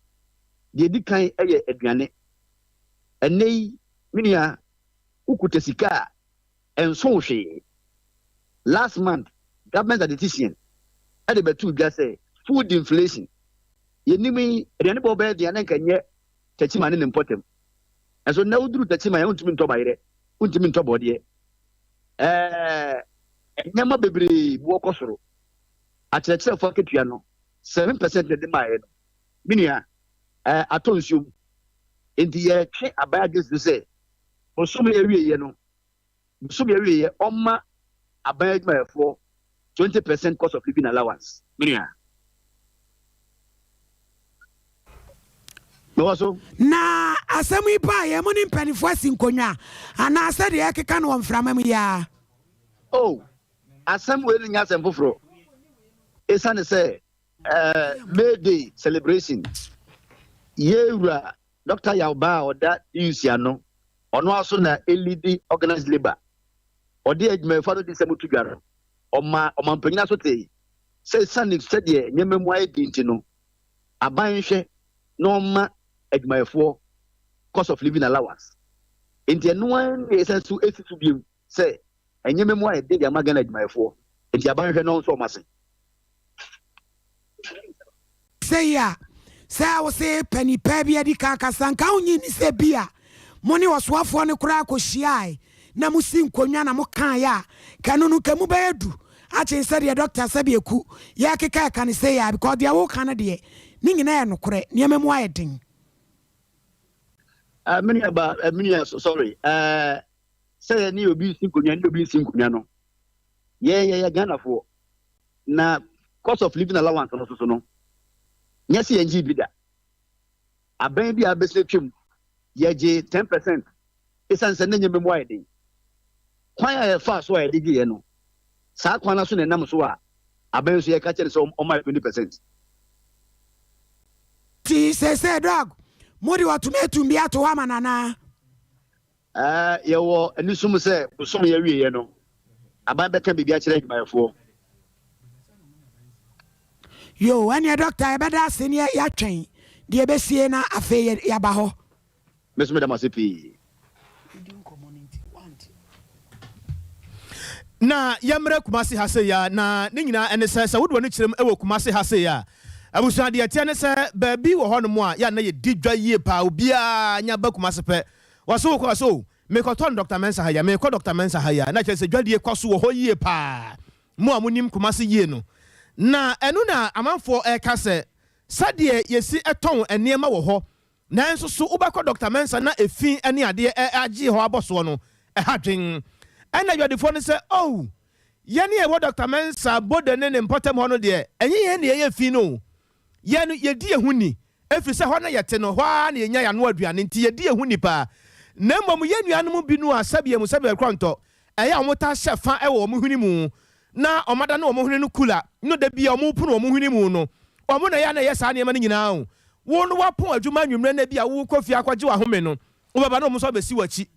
Deɛ edi kan yɛ aduane. Ɛnnɛ yi, me nua, wokuta sika a, ɛnso wo hwee. Last month, government statistician de bɛtoo dwa sɛ food inflation, yɛnim yi, aduane bɔ bɛyɛ den a na nka nyɛ Techiman ne ne mpɔtam. Nanso nnɛ woduru Techiman a, wontumi ntɔ bayerɛ, wontumi ntɔ bɔdeɛ. Ɛɛ, nneɛma bebree boɔ kɔ soro. Akyerɛkyerɛfoɔ akatua no, 7% na ɛde maeɛ no, me nua, ɛɛ, atɔ nsuo mu. Enti yɛretwe aban adwene si so sɛ bosome awieeɛ no, Bosome awieɛ ɔmma aban adwumayɛfoɔ 20 percent cost of living allowance. Me nua. Mewɔ so. Na asɛm yi baeɛ, mo ne mpanimfoɔ asi nkonnwa, anaa sɛdeɛ ɛrekeka no wɔ mframa mu yi ara? Oh, asɛm wei nyɛ asɛm foforɔ. Esiane sɛ. Eh, May Day celebration. Yɛwura Dr. Yaw Baah a ɔda TUC ano, ɔno ara so na ɛlidi organized labour. Ɔde adwumayɛfo ano di nsɛm to dwa no, ɔma ɔmampanyin aso tee sɛ esiane sɛdeɛ nneɛma mu ayɛ den nti no, aban nhwɛ na ɔmma adwumayɛfoɔ cost of living allowance. Enti ɛno ara na yɛsan so si so bio sɛ nneɛma mu ayɛ den de ama Ghana adwumayɛfoɔ, enti aban nhwɛ na ɔnsɔ wɔn ase. Sei a, sɛ wo se panin paa bi adi kan akasa, nka wonnye nni sɛ bi a mo ne ɔsoafoɔ no koraa kɔhyiaae na mosi nkonnwa na mokaeɛ a, nka ɛno no nka mu bɛyɛ du akyen sɛdeɛ Dɔkta Sɛbieku yɛrekeka ɛka no sei a, because deɛ woreka no deɛ, ne nyinaa yɛ nokorɛ, nneɛma mu ayɛ den. Uh, me nua ba, uh, me nua, sorry. Uh, sɛ yɛ ne obi nsi nkonnwa ne obi nsi nkonnwa no, yɛ yɛ yɛ Ghanafoɔ. Na cost of living allowance no soso no, nyɛ sɛ yɛn bi da. Abɛn bi a abɛsɛ twam, yɛgye 10% esiane sɛ ne nneɛma mu ayɛ den. Kwan a yɛfaa so a yɛde gyeeɛ no, saa kwan no so na ɛnam so a abɛn nso yɛka kyerɛ no sɛ ɔma yɛ 20%. Nti seesei Doug, mode ɔtomatum bi ato hɔ ama no anaa? Ɛɛ, yɛwɔ anisom sɛ bosome yi awieeɛ no, aban bɛka biribi akyerɛ adwumayɛfoɔ. Yoo, ɛneɛ Doctor yɛbɛda ase ne yɛatwɛn deɛ ɛbɛsie na afei yɛaba hɔ. Me nso meda mo ase pii. Na yɛmmrɛ Kumasi ha sei a, na ne nyinaa ɛne sɛ, sɛ wode w'ani kyerɛ mu wɔ Kumasi ha sei a, abusua deɛ ɛteɛ ne sɛ, baabi wɔ hɔnom a yɛ a na yɛdi dwa yie paa, obiara nya ba Kumasi pɛ, wɔse wokɔ a sɛ o, mekɔtɔ no Dɔkta Mensah ha yi a, mekɔ Dɔkta Mensah ha yi a, na kyerɛ sɛ dwadie kɔ so wɔ hɔ yie paa, mo a monim Kumasi yie no. Na ɛno na amanfoɔ ɛreka sɛ, sɛdeɛ yɛsi tɔn nneɛma wɔ hɔ, Nanso so wobɛkɔ Dɔkta Mensah na efi ne adeɛ agye hɔ abɔ soɔ no? Ɛha dwen. Ɛnna adwadifoɔ no sɛ, Oh, yɛn a yɛwɔ Dɔkta Mensah Bode ne ne mpɔtam hɔ no deɛ, ɛnyɛ yɛn na yɛyɛ fi no o. Yɛn no, yɛdi yɛn ho ni, ɛfiri sɛ hɔ na yɛte no, hɔ ara na yɛnya yɛn ano aduane, nti yɛdi yɛn ho ni paa. Na mmom yɛn nuanom binom a sɛbi amu sɛbi ɛkorɔ ntɔ, ɛyɛ a wɔtaa hyɛ fa wɔ wɔn hwene mu na wɔadane wɔn hwene no kula no da bi a wɔrepono wɔn hwene mu no, wɔn na ɛyɛ a na ɛyɛ saa nneɛma no nyinaa o. Wo no woapɔn adwuma anwummerɛ na ebia worekɔ fie akɔgye w'ahome no, wobɛba na wɔn nso abɛsi w'akyi.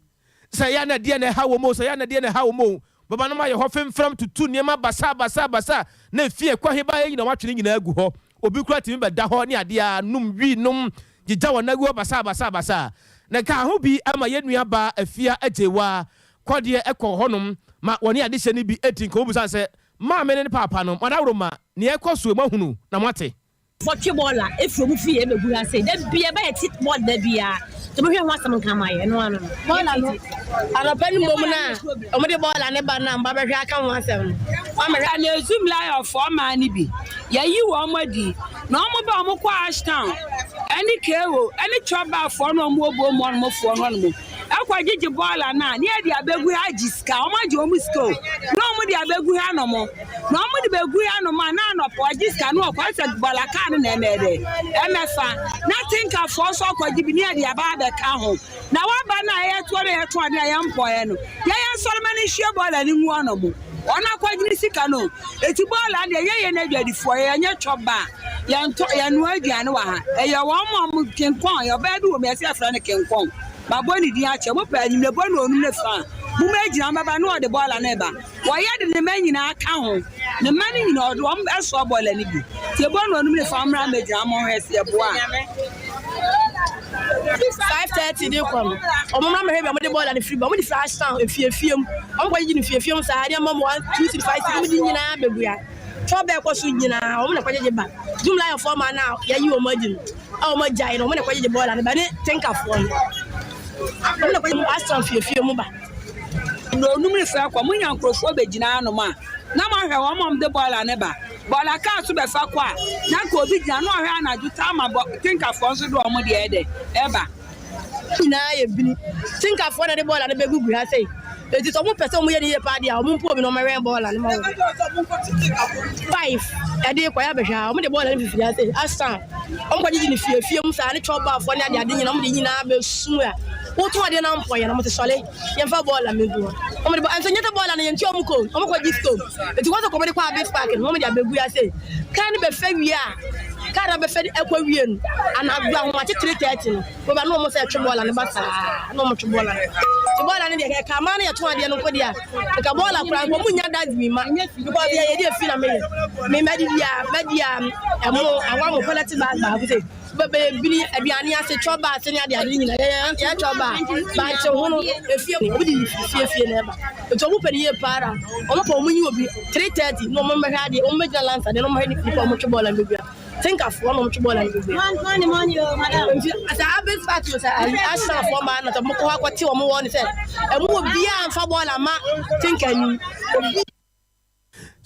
Sɛ ɛyɛ a na ɛdeɛn na ɛha wɔn o, sɛ ɛyɛ a na ɛdeɛn na ɛha wɔn o, wobɛba na wɔayɛ hɔ femfram tutu nneɛma basaa basaa basaa na efie ɛkɔ he baeɛ nyinaa wɔatwe ne nyinaa agu hɔ. Obi koraa tumi bɛda hɔ ne adeɛ a, nom wii nom, gyigya wɔn agu hɔ basaa basaa basaa. Na ɛkaa ho bi ma yɛn nua baa Afia Agyewaa Kɔdeɛ kɔɔ hɔnom ma wɔne adehyɛ no bi dii nkɔmmɔ bisaa no sɛ, Maame ne ne paapa no, mo adaworoma, nea ɛrekɔ so yi, moahunu na moate? Fɔtwe bɔɔla efiri ɔmo fie ɛbɛgu ha sei da bia ɛba yɛ ti bɔɔla da bia nti ɔmo hwɛ ho asɛm nka ma yɛ ɛno ano no. Bɔɔla no anɔpa no mmom no a ɔmo de bɔɔla no ba no a mba bɛhwɛ aka ho asɛm no wamɛhwɛ. Ka na Ezum Lion-foɔ mmaa no bi, yɛayi wɔn adi, na wɔn ba wɔn kɔ Ashtown ne Cairo ne Chorba-foɔ no a wɔwɔ Bom hɔnom foɔ no hɔnom. Ɛkɔ gyegye bɔɔla no a, ne yɛde abɛgu ha agye sika. Wɔn agye wɔn sika o. Na wɔn de abɛgu ha nom. Na wɔn de bɛgu ha nom a, na anɔpa ɔgye sika na ɔkɔ. Ɛsɛ bɔɔla kaa no na ɛmɛ dɛ, ɛmɛfa. Na tinkafoɔ nso akɔgye bi ne yɛde aba abɛka ho. Na waba no a yɛyɛ toɔ no yɛtɔn ade a yɛmpɔɛ no, yɛyɛ nsɔrema no nhwie bɔɔla no ngu hɔ nom. Wɔn akɔgye ne sika no. Eti bɔɔla no deɛ yɛyɛ yɛn adwadifoɔ, yɛnyɛ twɔba. Yɛntɔ, yɛnoa aduane wɔ ha. Ɛyɛ wɔn a wɔn kenkɔn, ɔbaa bi wɔ mu yɛsɛ yɛfrɛ no kenkɔn. Mabɔ ne din akyɛ. Mopɛ anwummerɛ bɔ no onum ne fa a, momma ɛgyina mɛba na ɔde bɔɔla no reba. Wɔyɛ de ne mma nyinaa ka ho. Ne mma no nyinaa ɔde wɔn soa bɔɔla no bi. Nti ɛbɔ no onum ne fa mommra mmɛgyina monhwɛ sɛ yɛboa a. 5:30 de kɔ no, wɔn mmra mmɛhwɛ baabi a wɔde bɔɔla no firi ba. Wɔde firi Ashtown efiefie mu. Wɔn kɔgyegye no fiefie mu saa nneɛma mu 1 2 3 5 6 wɔn de nyinaa bɛgua. Twɔ bɛɛ kɔ so nyinaa wɔn na kɔgyegye ba. Zoom Lion foɔ maa no a yɛayi wɔn adi no. A wɔn agyae no, wɔn na ɛkɔgyegye bɔɔla no ba ne tinkafoɔ no. Wɔn na ɛkɔgyegye asram fiefie mu ba. Nnɔnnum refrɛ kɔ, monya nkurɔfoɔ bɛgyina anom a, na moahwɛ wɔn a wɔde bɔɔla no ba. Bɔɔla kaa so bɛfa kɔ a, na anka obi gyina na ɔhwɛ anadwo taa ma bɔ tinkafoɔ nso de wɔn deɛ ɛdɛ ɛba. Nyinaa yɛ bini. Tinkafoɔ na ɛde bɔɔla no bɛgugu ha sei. Enti sɛ wɔpɛ sɛ wɔyɛ no yie paa deɛ a, wɔmpo obi na wɔmmɛwɛn bɔɔla no ma wɔn. 5 ɛde kɔ yɛ abɛhwɛ a, wɔde bɔɔla no fifiri ha sei asa. Wɔkɔgyegye no fie fie mu saa ne twɔbaafoɔ ne adeade nyinaa, wɔde nyinaa bɛsum a. Wotɔn adeɛ no ampɔ yɛn, wɔte sɔle, yɛmfa bɔɔla mmɛgu hɔ. Wɔn de bɔ nso nyɛ sɛ bɔɔla no yɛn ti wɔn kɔ wɔn kɔ gye stone eti wɔn sɛ kɔmɔ de kɔ abis park no wɔn de abegu ase kaa no bɛfɛ wie a kaa no bɛfɛ ɛkɔ wie no anadwo ahomakye 3:30 no wɔba na wɔn sɛ ɛtwe bɔɔla no ba saa na wɔn twe bɔɔla no te bɔɔla no deɛ ɛka amaa no yɛ tɔn adeɛ no nko deɛ nka bɔɔla koraa nka wɔn nya dustbin ma because yɛ yɛ de efi na meyɛ mɛ mɛ di bia mɛ di a ɛmo awa mo pɛlɛti bag baako sɛ. Bɛbɛyɛ bini aduane ase twɔba ase ne ade ade nyina yɛ yɛ twɔba bankye ho no efie obi de fie fie na ɛba nti ɔmo pɛ ne yie paa ara ɔmo pɛ ɔmo nyi obi 3:30 na ɔmo mmɛhwɛ adeɛ ɔmo mmɛgyina lansa deɛ na ɔmo hwɛ nipa ɔmo twe bɔɔla no bɛgua tinkafoɔ na ɔmo twe bɔɔla no bɛgua nti sɛ abes party sɛ ahyɛnfoɔ maa na sɛ ɔmo kɔ hɔ akɔte ɔmo wɔ ne sɛ ɛmo obiara nfa bɔɔla ma tinkani obi.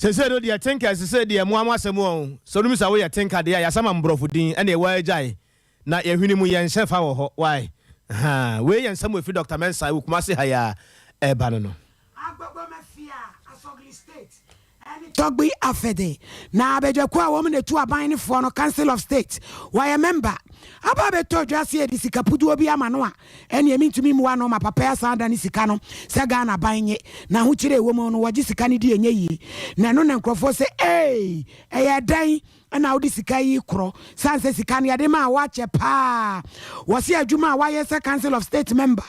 Sesei no deɛ tinka sesei deɛ moa mo asɛm o, sɛ wonim sɛ woyɛ tinka deɛ a yasama mborɔfo din ɛneɛ woa gyae na yɛhwene mu yɛnhyɛ fa wɔ hɔ wai ahaa wei yɛ nsɛm ɛfiri Doctor Mensah ɛwɔ Kumasi ha yi a ɛɛba no no. Agbogbomefia, Asogli State, ne Togbi Afede, na abadwakuo a wɔn na ɛtu aban no foɔ no, Council of State, wɔyɛ mɛmba. Aba abɛtɔ dwa sɛ yɛde sika puduo bi ama no a, ɛneɛ mentumi mmu ano ma papa yi asan adane sika no sɛ Ghana aban nye. N'ahokyere a ɛwɔ mu no, wɔgye sika no di ɛnyɛ yie. Na ɛno na nkurɔfoɔ sɛ, Eei! Ɛyɛ dɛn na wode sika yi rekorɔ? Sane sɛ sika no yɛde maa wo akyɛ paa. Wɔse adwuma a wayɛ sɛ Council of State member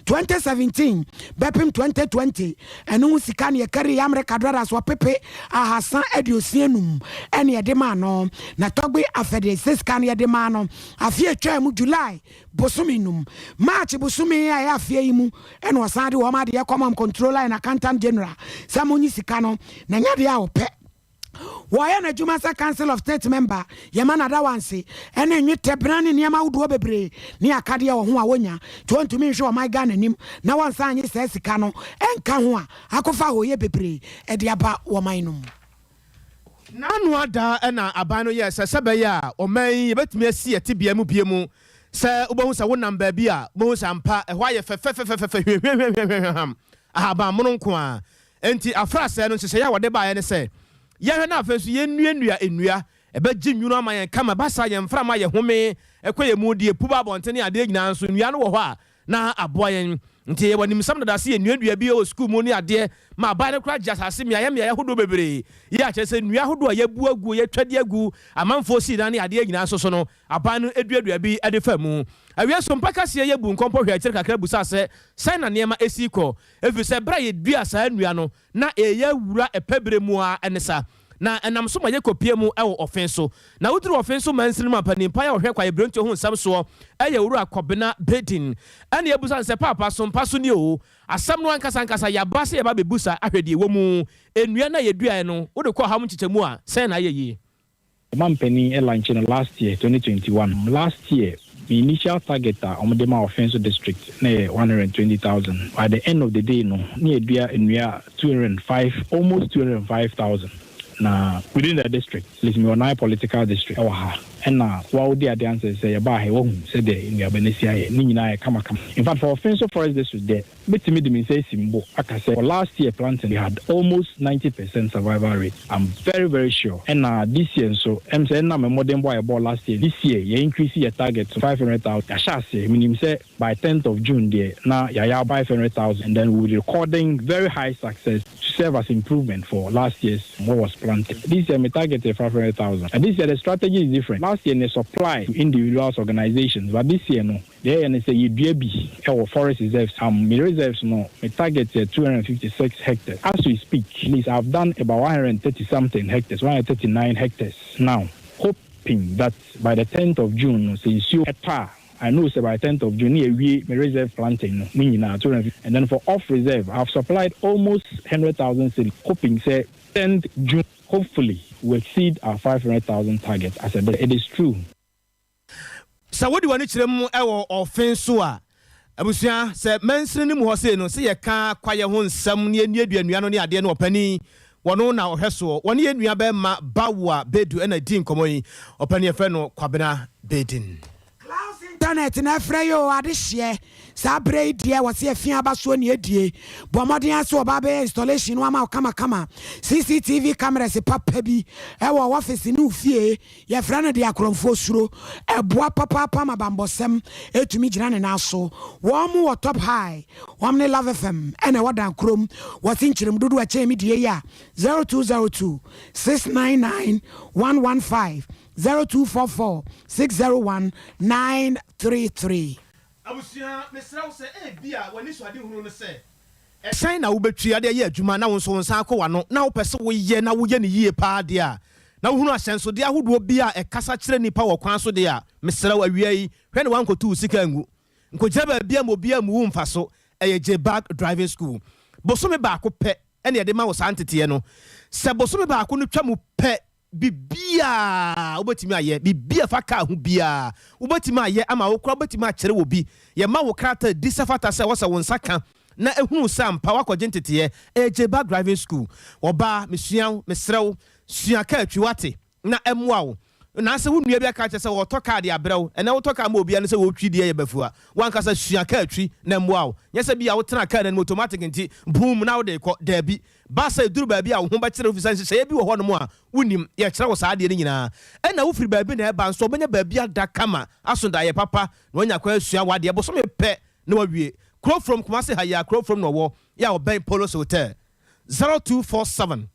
2017 bɛpem 2020, ɛno ho sika na yɛkarii Amerika dɔlas ɔpepe 365 na yɛde maa no. Na Tɔgbe Afɛde sɛ sika no yɛde maa no afe a ɛtwaa mu July bosome num. March bosome a ɛyɛ afeɛ yi mu na ɔsan de wɔn adeɛ kɔmam Controller and Accountant General sɛ monye sika no na ɛnyɛ adeɛ a ɔpɛ. Wɔyɛ n'adwuma sɛ Council of State member, yɛma no adawanse ne nnwetɛbena ne nneɛma ahodoɔ bebree ne akadeɛ wɔ ho a wɔnya nti wɔntumi nhwɛ ɔman Ghana anim na wɔnsan nye saa sika no nka ho a akɔfa ahoyɛ bebree de aba wɔ man no mu. N'ano ada na aban no yɛɛ sɛ sɛ ɛbɛyɛ a ɔman yi yɛbɛtumi asi yɛn tebea mu bio mu. Sɛ wobɛhu sɛ wonam baabi a, wobɛhu sɛ ampa ɛhɔ ayɛ fɛfɛfɛfɛfɛ hwiahwiahwiahwiahwiaham, ahabammono nko ara. Enti afrasɛɛ no nhyehyɛeɛ a wɔde baeɛ ne sɛ yɛnhwɛ na afei nso yɛnnuannua nnua, ɛbɛgye nwunu ama yɛn kama, ɛba saa a yɛn mframa a yɛhome kɔ yɛn mu, deɛ ɛpu ba abɔnten ne adeɛ nyinaa nso, nnua no wɔ hɔ a na aboa yɛn. Nti yɛwɔ animsɛm dada sɛ yɛnnuadua bi wɔ sukuu mu ne adeɛ ma aban no koraa gye asase mmeaeɛ mmeaeɛ ahodoɔ bebree yi a kyerɛ sɛ nnua ahodoɔ a yɛabu aguo, yɛatwa de agu, amanfoɔ sii dan ne adeɛ nyinaa nso so no, aban no duadua bi de fa mu. Awiei so mpakaseɛ yɛbu nkɔmpɔ hwɛɛ akyire kakra busaa sɛ, Sɛn na nneɛma si rekɔ? Ɛfiri sɛ berɛ a yɛduaa saa nnua no, na ɛreyɛ awura ɛpɛ berɛ mu ara ne sa, na ɛnam so ma yɛkɔpue mu wɔ ɔfe so. Na woduru ɔfe so mansini no mu a, panin pa a ɔhwɛ kwaebirentuo ho nsɛm soɔ yɛ Owura Kɔbena Bedin. Ɛnna yɛbisa no sɛ, Paapa, so mpa so nie o? Asɛm no ankasa ankasa, yɛaba sɛ yɛba abɛbusa ahwɛ deɛ ɛwɔ mu. Nnua no a yɛduaeɛ no, wode kɔ ɔhaw mu nkyekyɛmu a, sɛn na ayɛ yie? Ɔmanpanin launche no last year, 2021. Last year, me initial target a wɔde maa Offinso district na yɛ 120,000. By the end of the day no, na yɛadua nnua 205, almost 205,000 na within the district, at least mewɔ nine political district wɔ ha, ɛna wa wodi adanse sɛ yɛbaa ha yi, woahu sɛdeɛ nnuaba no asi ayɛ, ne nyinaa ayɛ kamakama. In fact, for Offinso Forest District deɛ, Mɛtumi de me nsa asi me bo aka sɛ for last year planting we had almost 90% survival rate, I'm very very sure. Ɛna this year nso ɛm sɛ ɛnam mmɔdenbɔ a yɛbɔɔ last year, this year yɛ increase yɛ target to 500,000, yɛahyɛ aseɛ, menim sɛ by tenth of June deɛ na yɛayɛ 500,000 and then we will be recording very high success to serve as improvement for last year's what was planted. This year me target yɛ 500,000 and this year the strategy is different, last year no yɛ supply to individuals, organisations but this year no, Deɛ yɛyɛ ne sɛ yɛdua bi wɔ forest reserves am me reserves no me target yɛ 256 hectares as we speak at least I've done about 130 something hectares 139 hectares now hoping that by the 10th of June no sɛ nsuo tɔ a I know sɛ by 10th of June ne yɛawie me reserve planting no ne nyinaa 250 and then for off reserve I've supplied almost 100,000 seedlings hoping sɛ 10th June hopefully we exceed our 500,000 target as a it is true. Sɛ wode w'ani kyerɛ mu wɔ ɔfe so a, abusua, sɛ mansini no mu hɔ sei no, sɛ yɛka kwaeɛ ho nsɛm ne yɛnnuadua nnua no ne adeɛ no, ɔpanin, wɔno na ɔhwɛ soɔ. Wɔne yɛn nua bɛrima Bawuah Bedu na ɛdii nkɔmmɔ yi. Ɔpanin yɛfrɛ no Kwabena Bedin. Klaus. Janet na ɛfrɛ yi oo, adehyeɛ. Saa berɛ yi deɛ wɔse afia aba soɔ ne adie. Bɔ mmɔden ara sɛ wɔba abɛyɛ installation no ama wo kamakama. CCTV cameras papa bi wɔ wo office ne wo fie. Yɛfrɛ no deɛ akorɔmfoɔ suro. Ɛboa papaapa ma banbɔsɛm tumi gyina ne nan so. Wɔn wɔ Top High, wɔn ne Love FM na ɛwɔ dan korom. Wɔse nkyerɛmu dodoɔ a ɛkyɛn me deɛ yi a, 0202 699 115, 0244 601 933. Abusua, mesrɛ wo sɛ ebia w'anisoadehunu no sɛ ɛhyɛn na wobɛtwi de ayɛ adwuma na wo nso wo nsa akɔ w'ano na wopɛ sɛ woyɛ na woyɛ no yie paa deɛ a, na wohunu ahyɛnsodeɛ ahodoɔ bi a ɛkasa kyerɛ nnipa wɔ kwan so deɛ a, mesrɛ wo awia yi, hwɛ na woankɔtu wo sika angu. Nkɔgyina baabi a ma obiara mmu wo mfaso. Ɛyɛ Jbag Driving School. Bosome baako pɛ na yɛde ma wo saa nteteɛ no. Sɛ bosome baako no twa mu pɛ, Biribiara a wobɛtumi ayɛ, biribi a ɛfa kaa ho biara, wobɛtumi ayɛ ama wo koraa wobɛtumi akyerɛ obi. Yɛma wo krataa di sɛ fata sɛ ɛwɔ sɛ wo nsa ka na ɛhunu sɛ ampa woakɔgye nteteɛ. Ɛyɛ Jeba Driving School. Ɔbaa, mesua wo, mesrɛ wo, sua kaa twi, woate, na ɛmmoa wo. Naasɛ wo nua bi aka akyerɛ sɛ ɔretɔ kaa de abrɛ wo, ɛnnɛ wotɔ kaa ma obiara ne sɛ ɔretwi deɛ yɛ bafua. W'ankasa sua kaa twi na ɛmmoa wo. Nyɛ sɛ bi a wotena kaa no anim automatic nti, boom na wode rekɔ. Daabi. Ba sɛ ɛduru baabi a wo ho bɛkyere wo efisɛ nhyehyɛeɛ bi wɔ hɔnom a wonnim. Yɛkyerɛ wo saa adeɛ no nyinaa. Ɛna wofiri baabi na ɛba nso a, wobɛnya baabi ada kama, aso daeɛ papa, na woanya kwan asua w'adeɛ. Bosome pɛ na woawie. Kuro From, Kumasi ha yi ara, Kuro From na ɔwɔ, yɛ a ɔbɛn Polos Hotel. 0247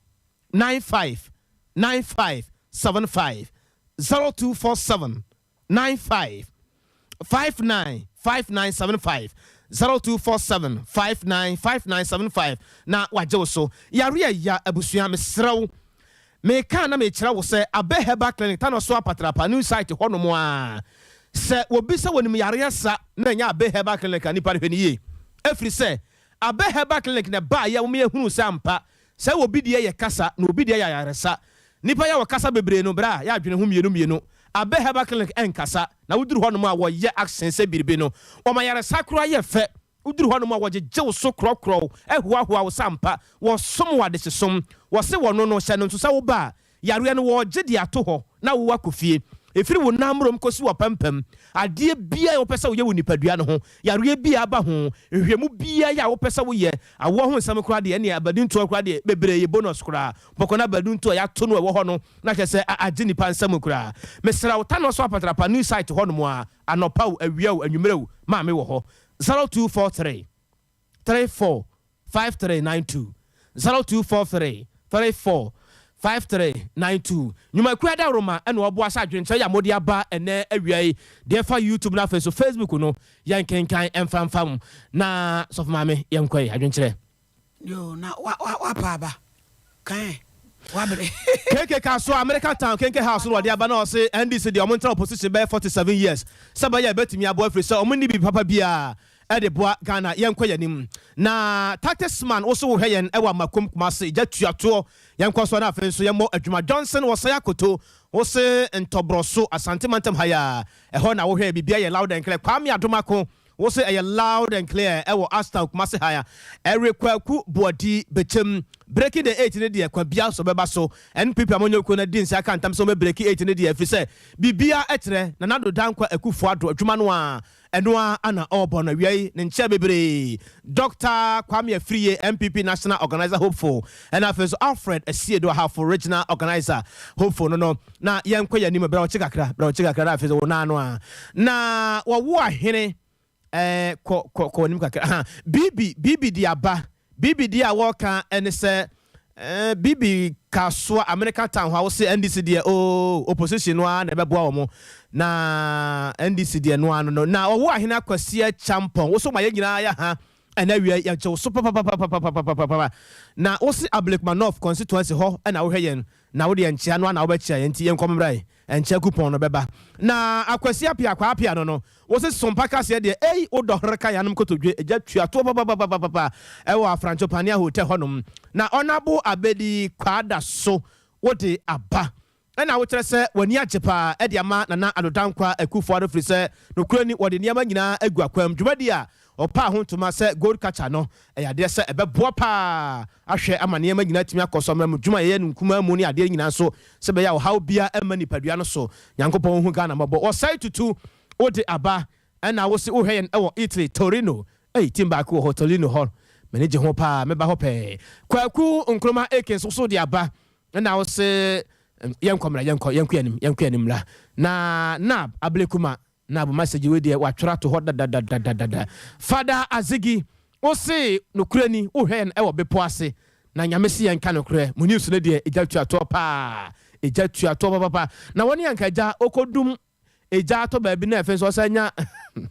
95 95 75 0247 95 59 5975 0247 59 5975 na wagye wo so. Yare ɛya abusua mesrɛ wo meka na mekyerɛ wo sɛ Abɛ Herbal Clinic Tanoso Apatrapa new site hɔ nom a sɛ wɔbi sɛ wɔnim yareɛ sa na ɛnyɛ Abɛ Herbal Clinic a nipa no hwɛ no yie ɛfiri sɛ Abɛ Herbal Clinic na ɛbaeɛ a wɔn yɛhunuu sɛ ampa Sɛ obi deɛ yɛ kasa na obi deɛ yɛ ayaresa. Nnipa yi a wɔkasa bebree no bra yɛ adwene ho mmienu mmienu. Abe Herbal Clinic ɛnkasa na woduru hɔnom a wɔyɛ action sɛ biribi no. Wɔma ayaresa koraa yɛ fɛ. Woduru hɔnom a wɔgyegye wo so korɔkorɔ wo, ɛhoahoa wo sɛ ampa wɔsom wo adehyesom. Wɔse wɔno no hyɛ no nso sɛ woba a Yareɛ no wɔregye de ato hɔ na wo akɔ fie. Ɛfiri wo nan mmrom kɔsi w'apampam, adeɛ biara a wopɛ sɛ woyɛ wɔ nipadua no ho, yareɛ biara aba ho, nhwehwɛmu biara a wopɛ sɛ woyɛ, awoɔ ho nsɛm koraa deɛ ɛnneɛ abadintoɔ koraa deɛ bebree yɛ bonus koraa. Bɔkɔ no abadintoɔ a yɛato no a ɛwɔ hɔ no na kyerɛ sɛ agye nnipa nsam koraa. Mesrɛ wo, Tanoɔ so Apatrapa new site hɔnom a, anɔpa o, awia o, anwummerɛ o, maame wɔ hɔ. 0243 34 5392 0243 34 5392 Nnwumakuo Adaworoma na ɔboa sɛ adwenkyerɛ yi a mode aba ɛnnɛ awia yi deɛ ɛfa YouTube no afei nso Facebook no yɛnkenkan mfa mfa mu na Sɔfo Maame yɛnkɔ yi adwenkyerɛ. Yoo na wa wa wapa aba kan ɛ wabrɛ. KK Kasoa American Town Kenke House no wɔde aba na ɔse NDC deɛ ɔmo ntena opposition bɛyɛ 47 years sɛ ɛbɛyɛ a ɛbɛtumi aboa ɛfiri sɛ ɔmo nni biribi papa biara de boa Ghana yɛnkɔ yɛn anim na tactics man wo so wo hwɛ yɛn wɔ Amakom Kumasi gya tua toɔ yɛnkɔ so na afei nso yɛmmɔ adwuma Johnson Wɔsɛe Akoto wo se Ntɔbrɔso Asante mantam ha yi a ɛhɔ na wo hwɛ biribiara yɛ loud and clear Kwame Adomako wo se ɛyɛ loud and clear ɛwɔ Ashtown Kumasi ha Eric Kwaku Boadi Bekyem Breaking the eight no deɛ kwa biara so bɛba so NPP amanyɔkuo no adi nse aka ntam sɛ wɔbɛ breaki eight no deɛ ɛfiri sɛ biribiara kyerɛ Nana Addo Dankwa Akufo Addo adwuma no a Ɛno ara na ɔrebɔ no awia yi ne nkyea bebree. Dɔkta Kwame Afriyie, NPP National Organiser Hopeful, ɛna afei nso Alfred Asiedu Ahafo, Regional Organiser Hopeful no no. Na yɛnkɔ yɛn anim, brɛ ɔkye kakra, brɛ ɔkye kakra na afei nso wo nan ano a. Na wɔwo ahene, ɛɛ, kɔ, kɔ, kɔ w'anim kakra. Aha, Bibi, Bibi de aba. Bibi deɛ a wɔka ne sɛ eh, Bibi kasoa America town hɔ a wose NDC deɛ oo opposition no ara na ɛbɛboa wɔn na NDC deɛ no ara no no na ɔwo ahene Akwasi Acheampong wo so ma yɛn nyinaa yɛ ha ɛna awia yɛgye wo so papapapapapapapa na wose Ablekuma North constituency hɔ ɛna wohwɛ yɛn Na wo deɛ nkyea no ara na wobɛkyea yɛn nti yɛnkɔ mmra yi nkyea kupɔn no bɛba. Na Akwasi Appiah Kwaa Appiah no no wo se sompa kaseɛ deɛ ei wo dɔ herka yanom kotodwe gya tua toɔ papapapapapa ɛwɔ Afrancho Pania Hotel hɔ nom. Na Ɔnabo Abedi Kwaa da so wo de aba ɛna wokyerɛ sɛ w'ani agye paa ɛde ama Nana Addo Dankwa Akuffo Addo firi sɛ nokorɛ ni wɔde nneɛma nyinaa agu akwam dwumadie a Ɔpaa ho ntoma sɛ gold catcher no, ɛyɛ adeɛ sɛ ɛbɛboa paa ahwɛ ama nneɛma nyinaa atumi akɔ so amena mu dwuma a yɛyɛ no nkumaa mu ne adeɛ nyinaa nso sɛ ɛbɛyɛ a ɔhaw biara mma nipadua no so. Nyankopɔn nhu Ghana mmɔbɔ. Ɔsɛe tutu wode aba. Ɛna wo se wohwɛ yɛn wɔ Italy, Torino. Ei, team baako wɔ hɔ, Torino hɔ. M'ani gye ho paa, mɛba hɔ pɛɛ. Kwaku Nkrumah Akins wo so de aba. Ɛna wo se yɛnkɔ mmra, yɛnkɔ, yɛnkɔ yɛn anim, yɛnkɔ yɛn anim mmra. Na Nab Ablekuma, Nab message wei deɛ watwerɛ ato hɔ dadadadadada. Fada Azigi, wo se nokorɛ ni, wohwɛ yɛn wɔ bepɔ ase. Na Nyame se yɛnka nokorɛ, mo news no deɛ egya tua toɔ paa, egya tua toɔ papapa. Na wɔne anka agya ɔkɔdum Egya atɔ baabi na afei nso ɔsan nya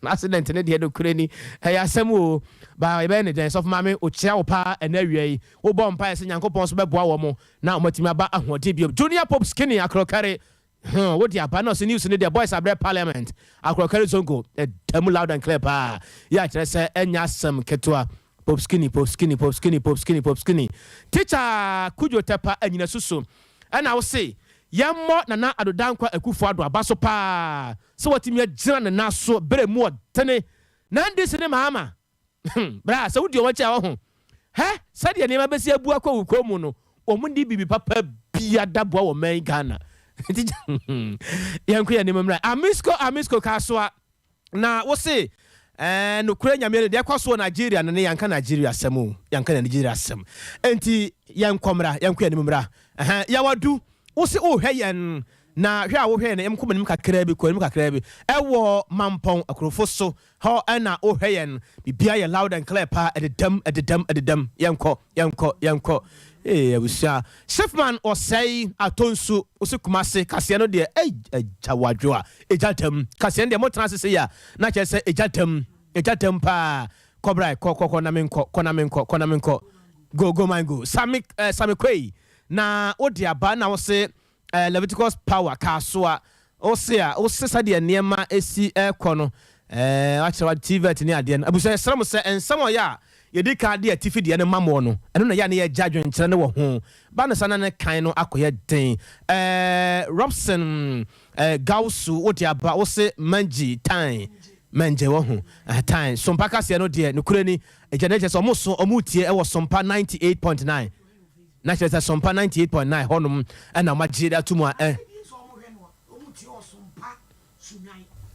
accident ne deɛ nokorɛ ni ɛyɛ asɛm o ba yɛbɛyɛ ne dɛn sɔfo maame okyea wo paa ɛnɛ awia yi wobɔ mpaeɛ sɛ Nyankopɔn nso bɛboa wɔ mo na wɔatumi aba ahoɔden bio Junior Pope Skinny akorɔkare hmm wode aba na ɔsɛ news ne deɛ boys abrɛ parliament akorɔkare zongo ɛda mu loud and clear paa yɛ akyerɛ sɛ ɛnyɛ asɛm ketewa Pope Skinny Pope Skinny Pope Skinny Pope Skinny Pope Skinny Teacher Kudjo Tɛpa anyina susu ɛna wo se Yɛmmɔ Nana Addo Dankwa Akufo Addo aba so paa sɛ watumi agyina ne nan so berɛ mu ɔdene na NDC ne Mahama. Hmm, bra, sɛ wodi wɔn akyi a wahu. Hɛ, sɛdeɛ nneɛma bɛsi abu akɔ wo kɔn mu no, wɔn nni biribi papa bia da boa wɔ man Ghana. Nti, yɛnkɔ yɛn anim mmra. Amisco, Amisco, Kasoa. Na wo se eh, nokorɛ Nyame no, deɛ ɛkɔ so wɔ Nigeria no ne yɛnka Nigeria asɛm o, yɛnka Nigeria asɛm. Enti yɛnkɔ mmra, yɛnkɔ yɛn anim mmra. Ɛhɛn, Yawadu, wo se wohwɛ yɛn, na hwɛ a wohwɛ yɛn no, yɛnkɔ m'anim kakraa bi, kɔ anim kakraa bi, ɛwɔ Mampɔn Akurofo so hɔ ɛna wohwɛ yɛn, biribiara yɛ loud and clear paa, ɛdedam, ɛdedam, ɛdedam, yɛnkɔ, yɛnkɔ, yɛnkɔ. Ee, abusua, Shifman ɔsɛe atɔ nsu, wo se Kumase, kaseɛ no deɛ, ei, agya wadwoa. Egya dam. Kaseɛ no deɛ motena ase sei a na kyerɛ sɛ egya dam. Egya dam paa. Kɔ bra kɔ kɔ kɔ na menkɔ kɔ na menkɔ kɔ na menkɔ. Go go man go. Sami eh, Sami Kwei na wode aba na wose eh, Leviticus power Kasoa wose a wose sɛdeɛ nneɛma esi ɛkɔ no eh, wakyerɛ wa TVET ne adeɛ no. Abusua yɛsrɛ mo sɛ nsɛm ɔyɛ a yɛdi kan de atifi deɛ no ma moɔ no ɛno na ɛyɛ a na yɛgya adwenkyerɛ no wɔ ho. Ba no saa na ne kan no akɔyɛ den. Eh, Robson Eh Gawsu wo de aba wo se mangyi tan mangye wahu eh tan Sompa kaseɛ no deɛ nokorɛ ni agya na kyerɛ sɛ ɔmo so ɔmo tie ɛwɔ Sompa 98.9 na kyerɛ sɛ Sompa 98.9 hɔ nom ɛna ɔmo agye de ato mu a eh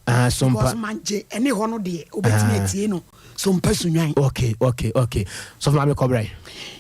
Ah Sompa Because mangye ɛne hɔ no deɛ wobɛtumi ah. atie no Sompa Sunwan. Okay okay okay Sɔfo maame kɔbrɛ.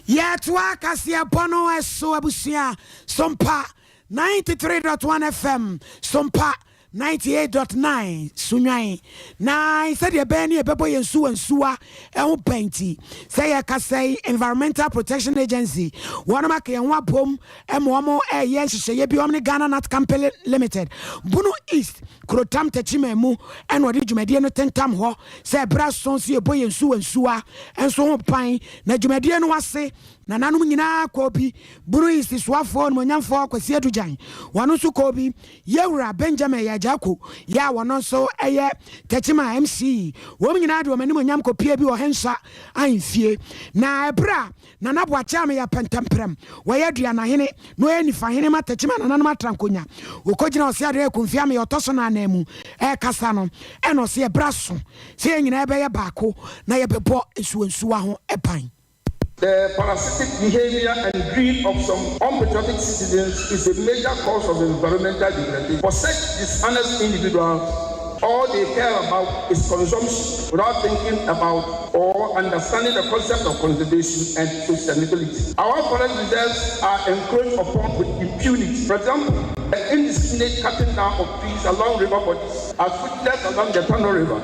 Yɛtoa kaseɛbɔ no so abusua Sompa 93.1 FM, Sompa 98.9 Sunnwan. Na sɛdeɛ ɛbɛyɛ ne yɛbɛbɔ yɛn nsuwansuwa ho ban nti, sɛ yɛkasa yi, Environmental Protection Agency, wɔnom aka yɛn ho abom ma wɔn ɛreyɛ nhyehyɛeɛ bi, wɔn ne Ghana Nut Company Limited, Bono East, Kurotam Techiman mu ɛna wɔde dwumadie no tentam hɔ sɛ ɛberɛ aso sɛ yɛbɔ yɛn nsuwansuwa nso ho ban. Na dwumadie no ase, nananom nyinaa kɔɔ bi. Bunu East soafoɔ Onimuonyamfoɔ Kwasi Adu-Gyan, wɔno nso kɔɔ bi. Yɛwura Benjamin Yagyako yɛ a wɔno nso yɛ Techiman MC. Wɔn nyinaa de wɔn animuonyam kɔpuee bi wɔ Henswa ahemfie. Na ɛberɛ a Nana Boakye Ameya Pɛntɛmprɛm, wɔyɛ Aduanahene na ɔyɛ Nifahene ma Techiman nananom Atrankonya, ɔkɔgyina Ɔseadeɛ Akumfi Ameya ɔtɔ so nan ananmu rekasa no, ɛna ɔse ɛberɛ aso sɛ yɛn nyinaa yɛbɛyɛ baako na yɛbɛbɔ nsuwansuwa ho ban. The parasitic behavior and greed of some unpatriotic citizens is a major cause of environmental degradation. For such dishonest individuals, all they care about is consumption without thinking about or understanding the concept of conservation and sustainability. Our forest reserves are encroached upon with impunity. For example, the indiscriminate cutting down of trees along river bodies as witnessed along the Tano River,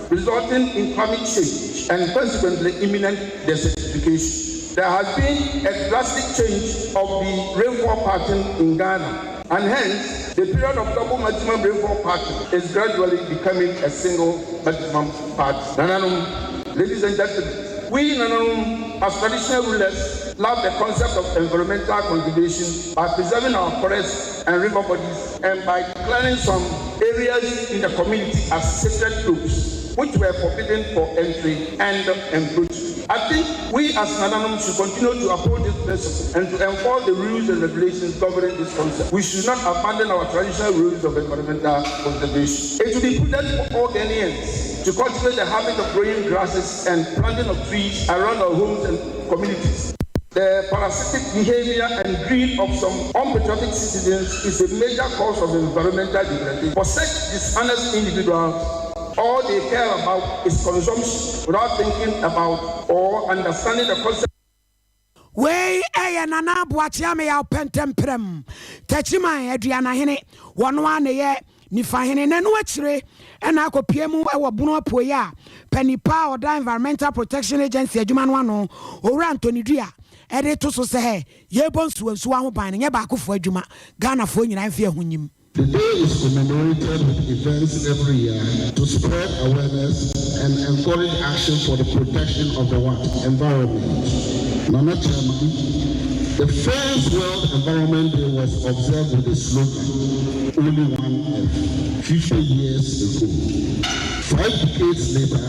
resulting in climate change and consequently imminent desertification. There has been a drastic change of the rainfall pattern in Ghana, and hence the period of double maximum rainfall pattern is gradually becoming a single maximum pattern. Nananom, ladies and gentlemen, we Nananom as traditional rulers love the concept of environmental conservation by preserving our forests and river bodies and by declaring some areas in the community as sacred groves which were forbidden for entry and encroachment. I think we as Nananom should continue to uphold this principle and to enforce the rules and regulations governing this concept. We should not abandon our traditional rules of environmental conservation. It will be prudent for all Ghanaians to cultivate the habit of growing grasses and planting of trees around our homes and communities. The parasitic behavior and greed of some unpatriotic citizens is a major cause of environmental degradation. For such dishonest individuals, All they care about is consumption without thinking about or understanding the consequences. Wei yɛ Nana Boakye Ameyaw Pɛntɛmprɛm, Takyiman Aduanahene, wɔno ara na ɛyɛ Nifahene, na ɛno akyire na akɔpue mu wɔ Bono Apueɛ a panin pa a ɔda Environmental Protection Agency adwuma no ano, Owura Anthony Duah de to so sɛ yɛrebɔ nsuwansuwa ho ban no nyɛ baakofoɔ adwuma, Ghanafoɔ nyinaa mfe ahonim. The day is commemorated with events every year to spread awareness and encourage action for the protection of the what? Environment. Nana Chairman, the first World Environment Day was observed with the slogan, Only One Earth, 50 years ago. Five decades later,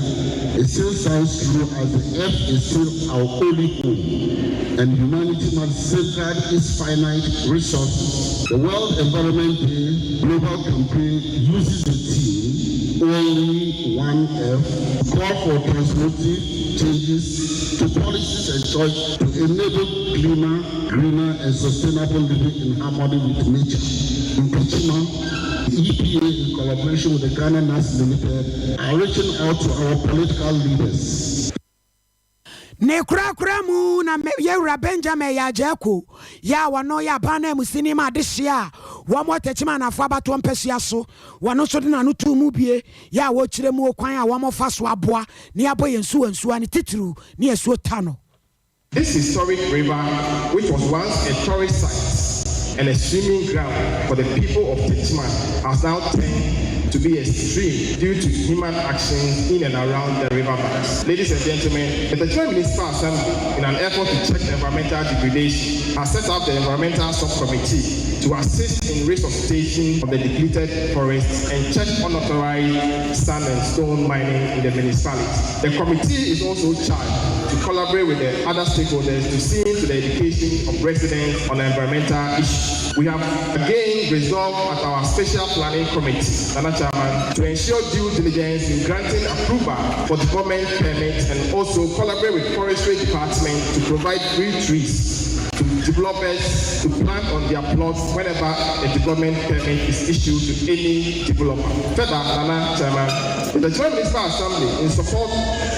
it still sounds true as the earth is still our only home and humanity must safeguard its finite resources. The World Environment Day global campaign uses the theme Only One Earth to call for transformative changes to policies and choices to enable cleaner, greener, and sustainable living in harmony with nature. In Kachima, the EPA, in collaboration with the Ghana Nuts Limited, are reaching out to our political leaders. Ne korakora mu na yɛn wura Benjamin Yaa Gyako yi a ɔno yɛ aban nanmusini ma adehyeɛ a wɔn wɔ Techiman Anafo abatoɔ mpasua so, wɔno nso de n'ano too mu bie yɛ a wɔkyerɛ mu okwan a wɔn fa so aboa ne abɔ yɛn nsuwansuwa ne titiriw ne asuo Tano. This historic river, which was once a tourist site and a swimming ground for the people of Techiman, has now turned to be a stream due to human actions in and around the river banks. Ladies and gentlemen, the Techiman Municipal Assembly, in an effort to check environmental degradation, has set up the Environmental Subcommittee to assist in resuscitation of the depleted forests and check unauthorized sand and stone mining in the municipality. The committee is also charged to collaborate with the other stakeholders to see to the education of residents on environmental issues. We have again resolved at our special planning committee, Nana Chairman, to ensure due diligence in granting approval for development permits and also collaborate with forestry department to provide free trees to developers to plant on their plots whenever a development permit is issued to any developer. Further, Nana Chairman, the Joint Municipal Assembly, in support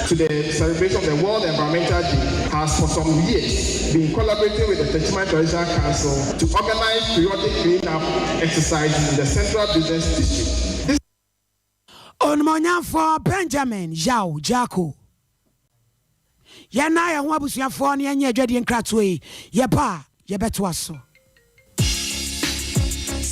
to the celebration of the World Environmental Day, has for some years been collaborating with the Techiman Traditional Council to organize periodic clean-up exercises in the Central Business District. This Onimuonyamfoɔ Benjamin Yaw Gyako. Yɛnna yɛn ho abusuafoɔ na yɛnyɛ adwadie nkratoɔ yi, yɛba a yɛbɛtoa so.